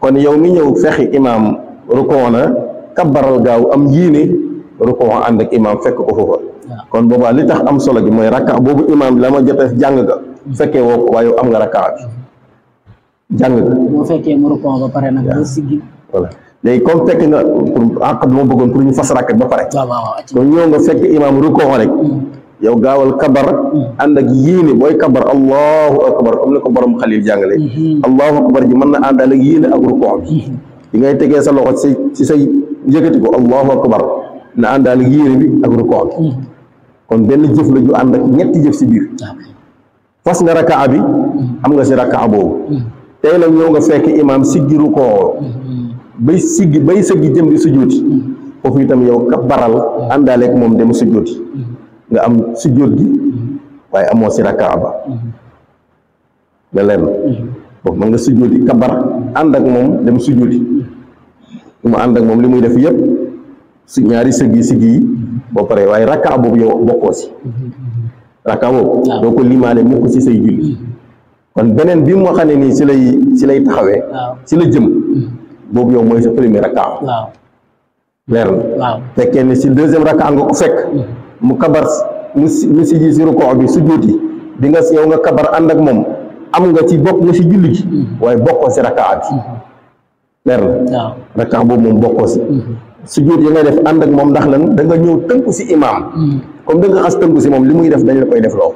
S4: kon yow mi ñëw fexi imaam rukoo na kabaral gaaw am yéene rukoo ànd ak imaam fekk ko foofa kon boobaa li tax am solo gi mooy rakka boobu imaam bi la ma jot a jàng ga fekkee woo ko waaye am nga rakka bi jàng ga
S1: boo fekkee mu rukoo ba pare nag ba siggi
S4: voilà léegi comme fekk nga pour àq bi ma bëggoon pour ñu fas rakkat ba pare kon ñëw nga fekk imaam rukoo rek yow gaawal kabar ànd ak yéene booy kabar allahu akbar comme ni ko borom xalil jàngale allahu akbar ji mën na àndal ak yéene ak rukoo bi di ngay tegee sa loxo ci say yëkkati ko allahu akbar na àndal ak yéene bi ak rukoo bi kon benn jëf la ju ànd ak ñetti jëf si biir fas nga rakaa bi am nga si rakaa boobu tey nag ñëw nga fekk imaam siggi rukoo bay sëggi jëm di sujjóoti foofu itam yow kabaral àndaale ak moom dem sujjóoti nga am sujjóot gi waaye amoo si rakaa ba nga leen foofu mën nga sujjóoti kabar ànd ak moom dem sujjóoti mu ànd ak moom li muy def yëpp su ñaari siggi yi boo pare waaye rakaa boobu yow bokkoo si rakaa boobu doo ko limaale mukk si say julli kon beneen bi moo xam ne nii si lay taxawee si la jëm boobu yow mooy sa premier rakaa leer na fekkee ne si deuxième rakaa nga ko fekk mu kabar mu siggi si rukoo bi sujjóoti bi nga yow nga kabar ànd ak moom am nga ci bokk nga si julli gi waaye bokkoo si rakaa bi leer na rakaa boobu moom bokkoo si sujjóot yi ngay def ànd ak moom ndax lan da nga ñëw tënku si imaam comme da nga xas tënku si moom li muy def dañ la koy def loo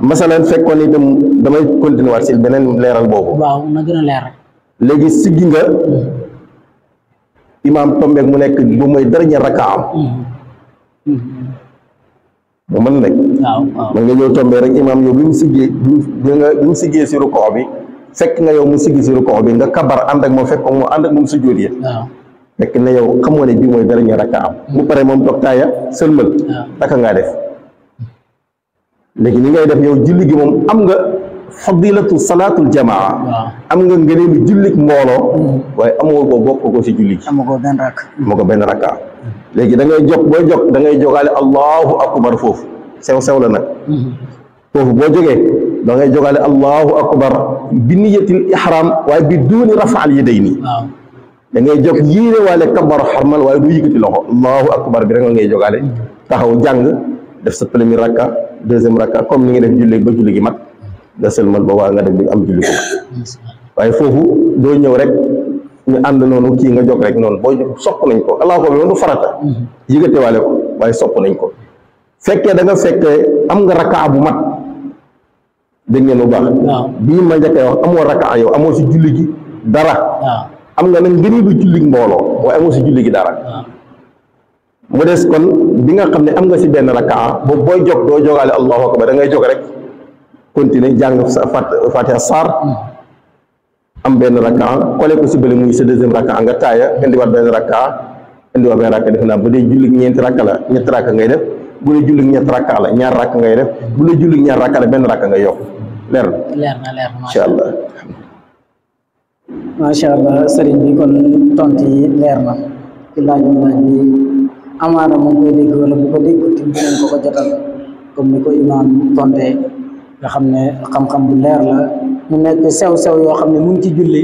S4: masalan fekkoon itam damay continuer waat si beneen leeral boobu
S1: na gën a leer
S4: léegi siggi nga imaam tombeeg mu nekk bu mooy dernier rakaa am mu mën nekk. man nga ñëw tombé rek imaam yow bi mu siggee si rukoo bi fekk nga yow mu siggi si rukoo bi nga kabar ànd ak moom fekk ko mu ànd ak moom sujjóot yi. fekk na yow xamoo ne bii mooy dernier rakka am. mu pare moom toog taaya sëlmal. naka ngaa def. léegi ni ngay def yow julli gi moom am nga fadilatu salaatul jamaa. am nga ngëneelu jullik mbooloo. waaye amoo ko bokk ko si julli gi. amoo ko benn rakka. léegi da ngay jóg booy jóg da ngay jógaale allahu akbar foofu sew la nag. foofu boo jógee da ngay jógaale allahu akbar bi niyatil ihram waaye bi duuni rafaal yadayni. da ngay jóg yéene waale kabaru xarmal waaye du yëkkati loxo allahu akbar bi rek nga ngay jógaale taxaw jàng def sa premier rakka deuxième rakka comme ni nga def julli ba julli gi mat nga sëlmal ba waa nga def bi am julli ko waaye foofu doo ñëw rek ñu ànd noonu kii nga jóg rek noonu boo sopp nañ ko allahu akbar du farata yëkkati waale ko waaye sopp nañ ko fekkee da nga fekkee am nga rakka bu mat dégg ngeen bu baax bii ma njëkkee wax amoo rakka yow amoo si julli gi dara am nga nag ngëneelu julli mbooloo waaye amoo si julli gi dara mu des kon bi nga xam ne am nga si benn rakkaa boobu booy jóg doo jógaale allahu akbar da ngay jóg rek continuer jàng sa fatiha saar am benn rakkaa kole ko si bële muy sa deuxième rakkaa nga taaya indiwaat benn rakkaa indiwaat benn rakkaa def naa bu dee julli ñeenti rakka la ñetti rakka ngay def bu dee julli ñetti rakka la ñaar rakka ngay def bu dee julli ñaar rakka la benn rakka ngay yokk leer na incha allah
S1: macha allah sëriñ bi kon tontu yi leer na ci laaj bi amaana moom koy dégg wala bu ko dégg tim dinañ ko jotal comme ni ko imaam tontee nga xam ne xam-xam bu leer la mu nekk sew-sew yoo xam ne mu ngi ci julli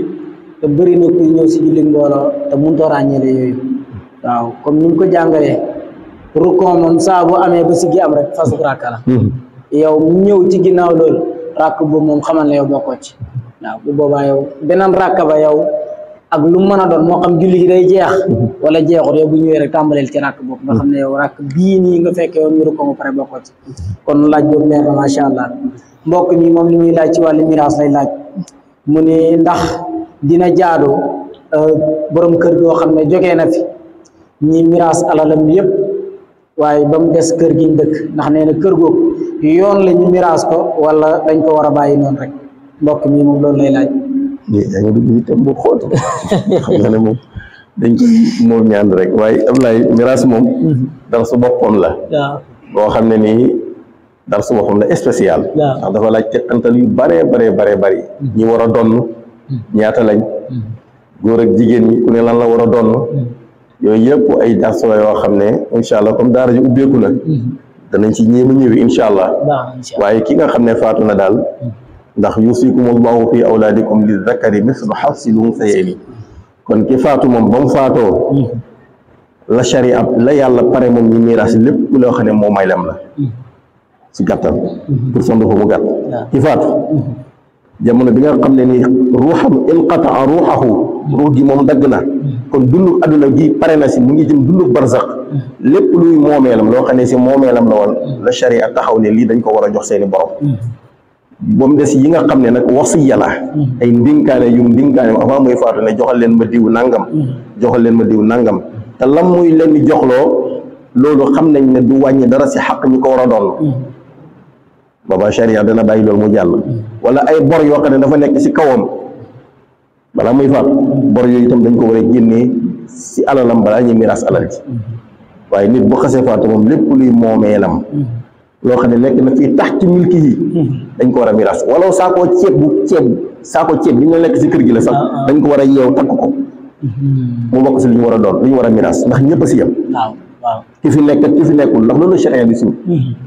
S1: te bëri na kuy ñëw si julli mbooloo te mënut a ràññeele yooyu waaw comme ni ñu ko jàngalee rukon moom saa bu amee ba si gi am rek fasuk rakk la yow mu ñëw ci ginnaaw loolu rakk boobu moom xamal ne yow bokkoo ci waaw bu boobaa yow beneen rakk ba yow ak lu mu mën a doon moo xam julli gi day jeex wala jeexut yow bu ñëwee rek tàmbaleel ci rakk boobu nga xam ne yow rakk bii nii nga fekkee yow miru ko ba pare bokkoo ci kon laaj boobu leer na macha allah mbokk mi moom li muy laaj ci wàllu miraas lay laaj mu ne ndax dina jaadu borom kër goo xam ne jógee na fi ñi miraas alalam yëpp waaye ba mu des kër gi ñu dëkk ndax nee na kër googu yoon la ñu miraas ko wala dañ ko war a bàyyi noonu rek mbokk mi moom loolu lay laaj.
S4: yaa ngi dugg itam bu xóot xam nga ne moom dañ ko moom ñaan rek waaye Ablaye miraas moom dara su boppam la boo xam ne nii dara su boppam la spécial ndax dafa laaj teqantal yu bare ñi war a donn ñaata lañ góor ak jigéen ñi ku ne lan la war a donn yooyu yëpp ay dars la yoo xam ne incha allah comme daara ji ubbeeku na danañ ci ñéema ñëwi incha allah waaye ki nga xam ne faatu na daal ndax yusikum allahu fi awlaadikum li zakari mislu xasil unsayayni kon ki faatu moom ba mu faatoo la sharia la yàlla pare moom ñu miiras lépp loo xam ne moo may lam la si gàttal pour sondu ko mu gàtt ki faatu jamono bi nga xam ne ni ruuxam inqataa ruuxahu ruux gi moom dagg na kon dundu adduna gi pare na si mu ngi jëm dundu barzaq lépp luy moomeelam loo xam ne si moomeelam la woon la sharia taxaw ne lii dañ ko war a jox seeni borom ba mu des yi nga xam ne nag wasiya la ay ndénkaane yu ndénkaane avant muy faatu ne joxal leen ma diw nangam joxal leen ma diw nangam te lam muy leen di joxloo loolu xam nañ ne du wàññi dara si xaq ñu ko war a doon booba sharia dana bàyyi loolu mu jàll wala ay bor yoo xam ne dafa nekk si kawam balaa muy faatu bor yooyu itam dañ ko war a génnee si alalam balaa ñuy miraas alal ji waaye nit bu xasee faatu moom lépp luy moomeelam loo xam ne nekk na fii tax ci milki yi dañ ko war a miraas wala saakoo ceeb bi ñu nekk si kër gi la sax dañ ko war a yeew takk ko mu bokk si li ñu war a doon li ñu war a miraas ndax ñëpp a si yem ki fi nekk ki fi nekkul ndax loolu charia di suur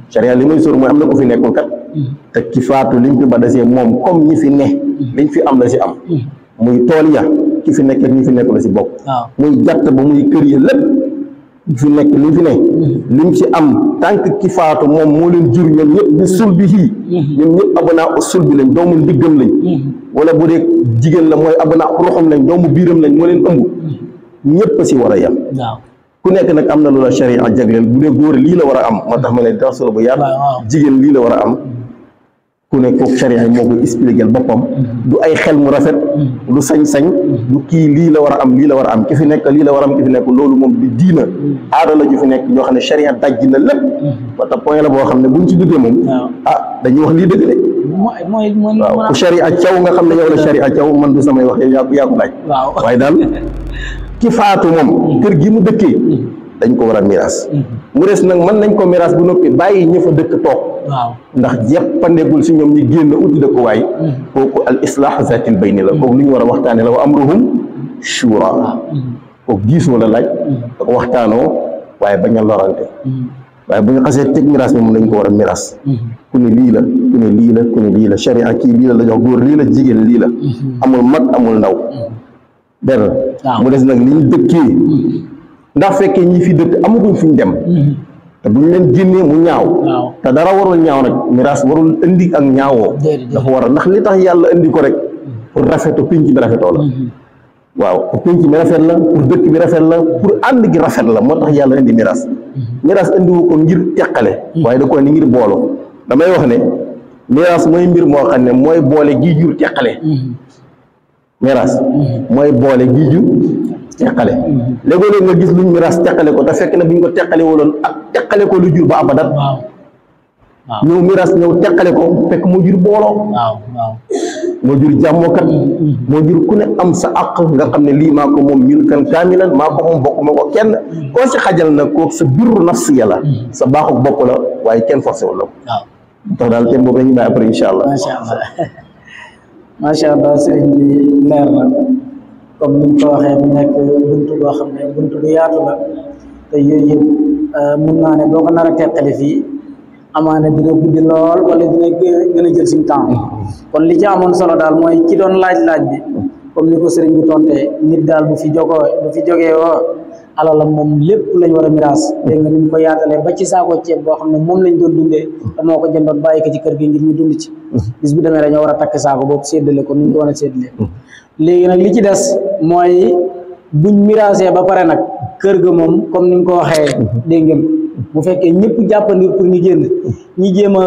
S4: charia li muy suur mooy am na ko fi nekkul kat te ki faatu liñ fi ba desee moom comme ñi fi ne liñ fi am la si am muy tool ya ki fi nekk ñi fi nekkul la si bokk muy jàtt ba muy kër ya lépp fi nekk li fi ne lim ci am tant que ki faatu moom moo leen jur ñoom ñëpp di sul bi xii ñoom ñëpp abonaa sul bi lañ doomu ndiggam lañ wala bu dee jigéen la mooy abonaa roxam lañ doomu biiram lañ moo leen ëmb ñëpp si war a yem ku nekk nag am na lu la sharia jagleel bu dee góor lii la war a am moo tax ma ne darsu la bu yaatu jigéen lii la war a am ku ne kooku sharia moo koy expliquer boppam du ay xel mu rafet du sañ-sañ du kii lii la war a am lii la war a am ki fi nekk lii la war a am ki fi nekk loolu moom di diina aada la ju fi nekk ñoo xam ne sharia dajji na lépp ba tax point la boo xam ne buñ ci duggee moom dañuy wax lii dëgg de waaw ku sharia caw nga xam ne yow la sharia caw man du samay wax yaa ko laaj waaye daal ki faatu moom kër gi mu dëkkee dañ ko war a miraas mu des nag mën nañ ko miraas bu noppi bàyyi ñi fa dëkk toog ndax jeppandegul si ñoom ñi génn uti dëkkuwaay kooku al islah zatil bayni la kooku lu ñu war a waxtaane la wa amruhum shura kooku diisoo la laaj ak waxtaanoo waaye bañ a lorante waaye bu ñu xasee teg miraas moom dañ ko war a miraas ku ne lii la ku ne lii la ku ne lii la sharia kii lii la jox góor lii la jigéen lii la amul mag amul ndaw benn mu des nag li ñu dëkkee ndax fekkee ñi fi dëkk amaguñ fi ñu dem te bu ñu leen génnee mu ñaaw te dara warul ñaaw nag miraas warul indi ak ñaawoo dafa war a ndax li tax yàlla indi ko rek pour rafetu pénc bi rafetoo la waaw pour pénc bi rafet la pour dëkk bi rafet la pour ànd gi rafet la moo tax yàlla indi miraas miraas indiwu ko ngir teqale waaye da ko indi ngir booloo damay wax ne miraas mooy mbir moo xam ne mooy boole gi jur teqale miraas mooy boole gi jur teqale léegi-léeg nga gis luñ miraas teqale ko te fekk na buñ ko teqale woloon ak teqale ko lu jur ba abadat ñëw miraas ñëw teqale ko fekk moo jur booloo moo jur jàmmookat moo jur ku ne am sa àq nga xam ne lii maa ko moom milkan kaamilan maa ko moom bokk ma ko kenn koo si xajal nag koo sa birru nafsi yàlla sa baaxuk bopp la waaye kenn forcé wala ko tax daal thème boobu la ñu bàyyi après incha allah
S1: macha allah sëriñ bi leer na comme ni ñu ko waxee mu nekk buntu boo xam ne buntu bu yaatu la te yooyu yëpp mun naa ne boo ko nar a teqale fii amaana dina guddi lool wala dina gën a jël suñu temps kon li ci amoon solo daal mooy ki doon laaj bi comme ni ko sëriñ bi tontee nit daal bu fi jógee woo alalam moom lépp lañ war a miraas dégg nga ni mu ko yaatalee ba ci saako ceeb boo xam ne moom lañ doon dundee te moo ko jëndoon bàyyi ko ci kër gi ngir ñu dund ci bis bu demee dañoo war a takk saako boobu séddale ko ni ñu ko war a séddale léegi nag li ci des mooy buñ miraasee ba pare nag kër ga moom comme ni nga ko waxee dégg ngeen bu fekkee ñëpp jàppandir pour ñu génn ñi jéem a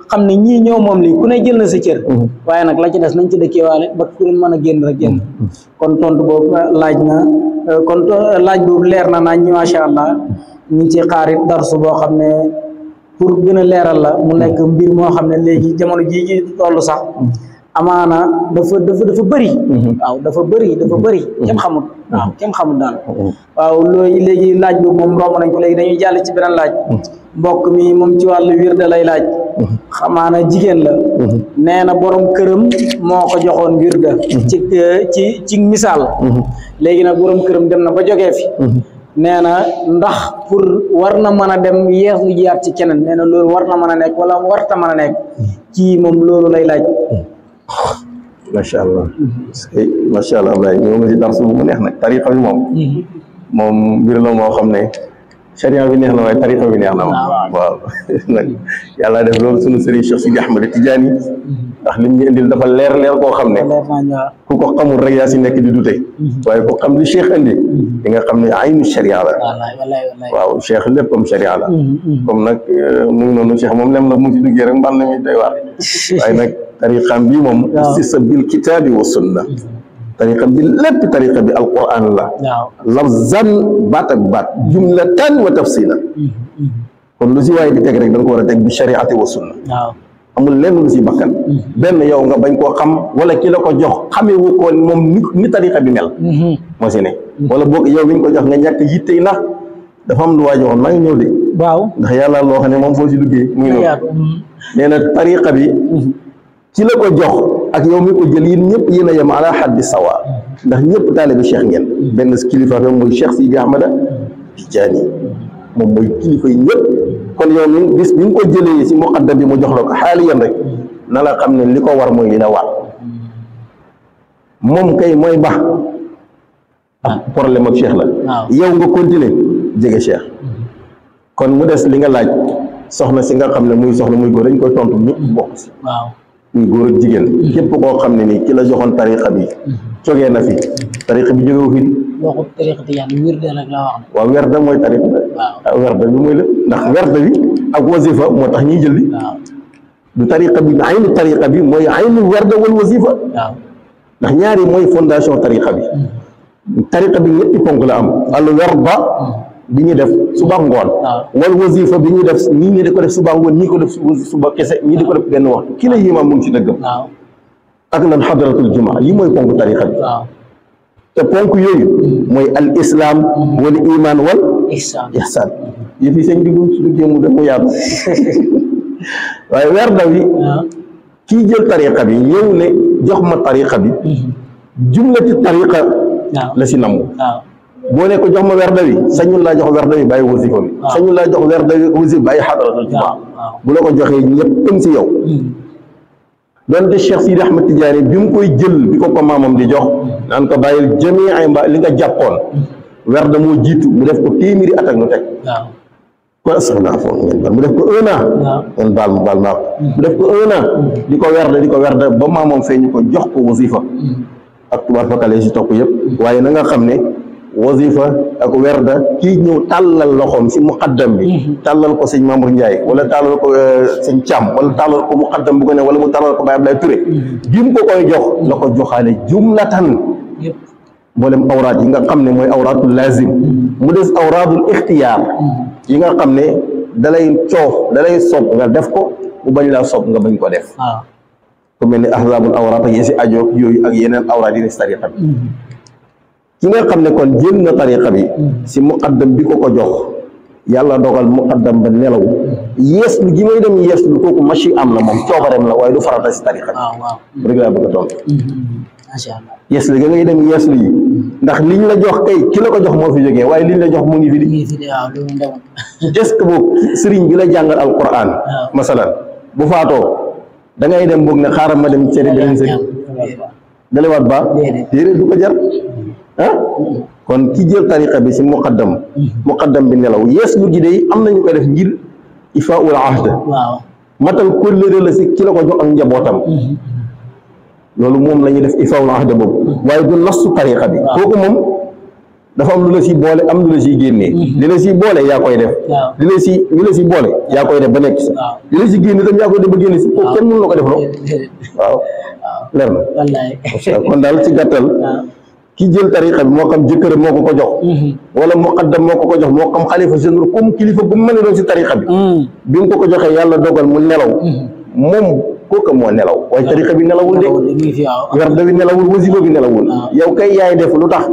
S1: xam ne ñii ñëw moom lii ku ne jël na sa cër waaye nag la ci des nañ ci dëkkeewaale ba ku leen mën a génn rek génn kon tontu boobu laaj boobu leer na nañ macha allah ñu ngi ci xaarit darsu boo xam ne pour gën a leeral la mu nekk mbir moo xam ne léegi jamono jii ci tollu sax amaana dafa bëri waaw dafa bëri kenn xamul kenn xamul daal waaw loolu léegi laaj boobu moom romb nañ ko léegi dañuy jàll ci beneen laaj mbokk mi moom ci wàllu wirde lay laaj xamaana jigéen la nee na borom këram moo ko joxoon wirde ci misaal léegi nag borom këram dem na ba jógee fi nee na ndax pour war na mën a dem yeesu jiyaat ci keneen nee na loolu war na mën a nekk wala warta mën a nekk ci moom loolu lay laaj
S4: macha allah macha allah Ablaye ñoo ngi si darsu bu mu neex nag tariqa bi moom mbir la moo xam ne sharia bi neex na waaye tariqa bi neex na moom waaw nag yàlla def loolu sunu sëriñ Cheikh Sidi Ahmed Tidiane ndax lim ñu indil dafa leer koo xam ne ku ko xamul rek yaa si nekk di dute waaye ku xam li Cheikh indi di nga xam ne aynu sharia la waaw Cheikh léppam sharia la comme nag mu ngi noonu Cheikh moom lem la mu ngi si duggee rek mbal na mi doy waar waaye nag tariqam bi moom istisa bil kitaabi wa sunna tariqa bi lépp tariqa bi alquran la lafzan baat ak baat jumlatan wa tafsila kon lu si waaye di teg rek da nga ko war a teg bi shariati wa sunna amul lenn lu si bakkan benn yow nga bañ koo xam wala ki la ko jox xamewu ko moom ni tariqa bi mel moo si ne wala boog yow mi ñu ko jox nga ñàkk yitte ndax dafa am lu waa joxoon maa ngi ñëw de waaw ndax yàlla loo xam ne moom foo si duggee muy noonu nee na tariqa bi ci la ko jox ak yow mi ko jël yéen ñëpp yéen a yem ala haddi sawa ndax ñëpp taalibe cheikh ngeen benn kilifa bi mooy Cheikh Sidi Ahmada Tijaani moom mooy kilifa yi ñëpp kon yow mi bis bi nga ko jëlee si muqaddam bi mu jox la ko xaaliyan rek na la xam ne li ko war mooy li la war moom kay mooy bax ak problème ak cheikh la yow nga continuer jege cheikh kon mu des li nga laaj soxna si nga xam ne muy soxna muy góor dañ koy tontu ñëpp bokk si muy góor ak jigéen képp koo xam ne nii ki la joxoon tariqa bi jógee na fi tariqa bi jógewu fi
S1: waxu tariqa tijaan wirde rek la wax
S4: waaw werda mooy tariqa werda bi mooy lépp ndax werda bi ak wasifa moo tax ñuy jëlli du tariqa bi aynu tariqa bi mooy aynu werda wal wasifa ndax ñaari mooy fondation tariqa bi tariqa bi ñetti ponk la am al werda bi ñu def suba ngoon wal wasifa bi ñu def ñii di ko def suba ngoon ñii ko def suba kese ñii di ko def benn waxtu ki la yéemaam mu ngi ci dëggam ak lan xadratul jumaa yi mooy ponk tariqa bi te ponk yooyu mooy al islam wal iman wal ihsan yëf yi sëñ bi bu jéemu dafa yaatu waaye werda wi kii jël tariqa bi ñëw ne jox ma tariqa bi jumlati tariqa la si namm boo ne ko jox ma werda wi sañul laa jox werda wi bàyyi wasifa bi sañul laa jox werda wi wasifa bàyyi xadratul jumaa bu la ko joxee ñëpp si yow donte Cheikh Sidi Ahmad Tidiane bi mu koy jël bi ko maamam di jox naan ko bàyyil jamii ay mbaa li nga jàppoon werda moo jiitu mu def ko téeméeri at ak lu teg kon astaghfirullah foofu ngeen baal mu def ko 1 an ngeen baal maa ko mu def ko 1 an di ko werda ba maamam feeñu ko jox ko wasifa ak tubaar fakale si topp yëpp waaye na nga xam ne wasifa ak werda kii ñëw tàllal loxoom si muqaddam bi tàllal ko sëñ Mamour Ndiaye wala tàllal ko sëñ Thiam wala tàllal ko muqaddam bu ko ne wala mu tàllal ko Baye Ablaye Touré bi mu ko koy jox la ko joxaale jumlatan mboolem awraat yi nga xam ne mooy awraatul lazim mu des awraatul ixtiyaar yi nga xam ne dalay coof dalay sopp nga def ko mu bañ laa sopp nga bañ ko def ku mel ni ahzaabul awraat ak yi si ajoog yooyu ak yeneen awraat yi ne si tariqa bi ki nga xam ne kon jël na tariqa bi si muqaddam bi ko jox yàlla dogal muqaddam ba nelaw yeeslu gi may dem yeeslu kooku machi am la moom coobareem la waaye du farata si tariqa bi rek laa bëgg a tontu
S1: macha allah
S4: yeeslu ga ngay dem yeeslu yi ndax liñ la jox kay ki la ko jox moo fi jógee waaye liñ la jox mu ngi fi di est-ce que boobu sëriñ bi la jàngal alquran masalan bu faatoo da ngay dem boog ne xaaral ma dem seeti beneen sëriñ dalewaat ba déedéet du ko jar kon ki jël tariqa bi si muqaddam bi nelaw yeeslu gi day am nañu ko def ngir ifaul ahd matal kóllëre la si ki la ko jox ak njabootam loolu moom la ñuy def ifaul ahd boobu waaye du nastu tariqa bi kooku moom dafa am lu la si boole am lu la siy génnee li la si boole yaa koy def li la si boole yaa koy def ba nekk si li la si génne tam yaa koy def ba génne si kooku kenn mënu la ko def loo waaw leer na kon daal ci gàttal ki jël tariqa bi moo xam jëkkëram moo ko jox wala muqaddam moo ko jox moo xam xalifa général comme kilifa bu mu mën a doon si tariqa bi bi mu ko joxee yàlla dogal mu nelaw moom kooku moo nelaw waaye tariqa bi nelawul de werda bi nelawul wasifa bi nelawul yow kay yaay def lu tax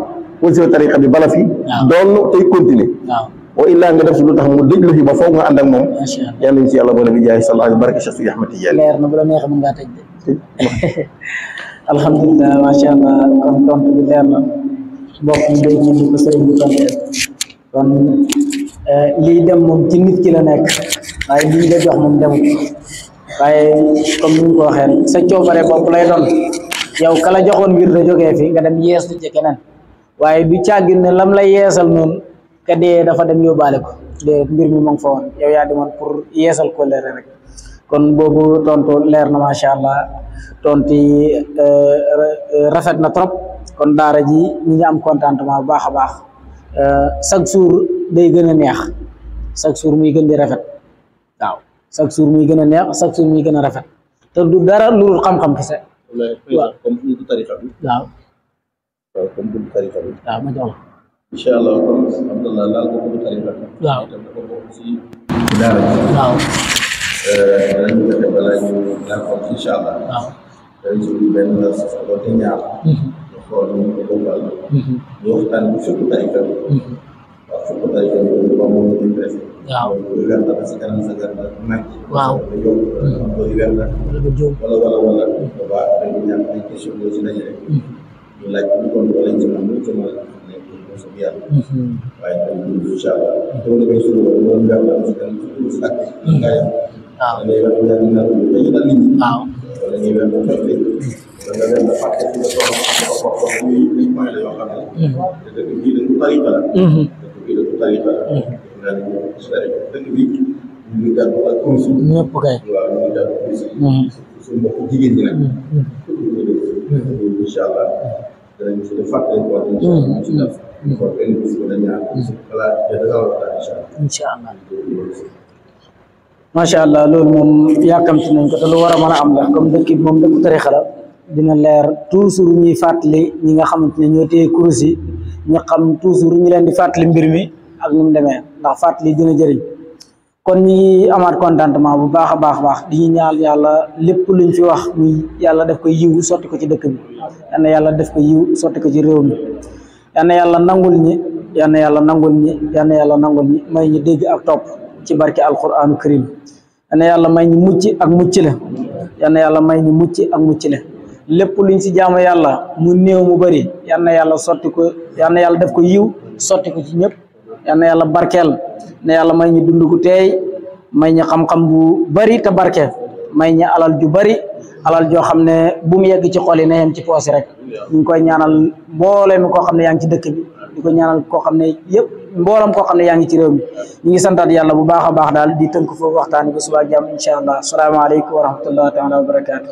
S4: wasifa tariqa bi bala fi doon tey continuer wa illaa nga def si lu tax mu dëj la fi ba foog nga ànd ak moom yal nañ si yàlla boole bi jaay sallallahu alayhi barke Cheikh Sidi Ahmad Tidiane
S1: leer na bu la neexee mën ngaa tëj de alhamdulilah macha allah kon tontu bi leer na mbokk yi day ñu ko sëriñ bi tontee kon lii dem moom ci nit ki la nekk waaye lii nga jox moom demut waaye comme ni nga ko waxee sa coobare bopp lay doon yow kala joxoon ngir da jógee fi nga dem yees lu ci keneen waaye du càggin ne lam la yeesal noonu ka dee dafa dem yóbbaale ko de mbir mi mu ngi fa woon yow yaa demoon pour yeesal ko leer rek kon boobu tontu leer na macha allah tonti rafet na trop kon daara ji ñi ngi am contentement bu baax a baax chaque jour day gën a neex chaque jour muy gën di rafet waaw chaque jour muy gën a neex chaque jour muy gën a rafet te du dara lu dul xam-xam kese waaw
S4: comme buntu tariqa bi
S1: waaw
S4: comme buntu tariqa bi
S1: waaw ma jox la
S4: incha allah kon Abdallah laal ko buntu tariqa bi
S1: waaw
S4: itam dafa bokk si daara ji
S1: waaw
S4: danañu ko def balaa ñu laal ko incha allah
S1: waaw
S4: dañ si benn doonte ñaar ñu xool ñu ko bokkal ñu waxtaan bi fukk tariqa bi waaw fukk tariqa bi moom moo ñu intéressé
S1: waaw
S4: weer la sa kanam sa gar naaj
S1: waaw
S4: yokk doy weer la wala waa dañu ñaan ay question yoo si daje rek ñu laaj ñu kon wala ci man ci ma nekk so bi yàlla waaye dañ incha allah to la koy suru wala ñu weer la sa kanam sa ak ngaay waaw lay wax ñu na dañu dal nit
S1: waaw
S4: wala ñuy weer ko fekk wala weer la fàtte ci la ko ko muy ay point la yoo xam ne dëgg bi dañu tariqa la dëgg bi dañu tariqa la naa ne ñu dëgg bi ñu ngi dal ak kursi
S1: ñëpp kay
S4: waaw ñu ngi dal kursi suñu mbokk jigéen ñi nag incha allah danañ si def fàttali ko incha allah si def kon benn bis wala ñaar xalaat da nga war a incha allah
S1: incha allah macha allah loolu moom yàkkamti nañ ko te lu war a mën a am la comme dëkk bi moom dëkk tarixa la dina leer toujours ñuy fàttali ñi nga xamante ne ñoo téye kurus yi ñu xam toujours ñu leen di fàttali mbir mi ak ni mu demee ndax fàttali dina jëriñ kon ñi amaat contentement bu baax a baax di ñu ñaal yàlla lépp luñ fi wax muy yàlla def ko yiw sotti ko ci dëkk bi yal na yàlla def ko yiw sotti ko ci réew mi yal na yàlla nangul ñi yal na yàlla nangul ñi yal na yàlla nangul ñi may ñu dégg ak topp ci barke alquranu karim yal na yàlla may ñu mucc ak mucc la yal na yàlla may ñu mucc ak mucc la lépp luñ si jaamu yàlla mu néew mu bëri yal na yàlla sotti ko yal na yàlla def ko yiw sotti ko ci ñëpp yal na yàlla barkeel ne yàlla may ñu dund gu teey may ñu xam-xam bu bari te barke may ñu alal ju bari alal joo xam ne bu mu yegg ci xol yi ne yem ci poosi rek ñu ngi koy ñaanal mboolem koo xam ne yaa ngi ci dëkk bi di ko ñaanal koo xam ne yëpp mboolam koo xam ne yaa ngi ci réew mi ñu ngi santaat yàlla bu baax a baax daal di tënk foofu waxtaan bi suba ak jàmm incha allah asalaamaaleykum wa rahmatullahi taala wa barakaatu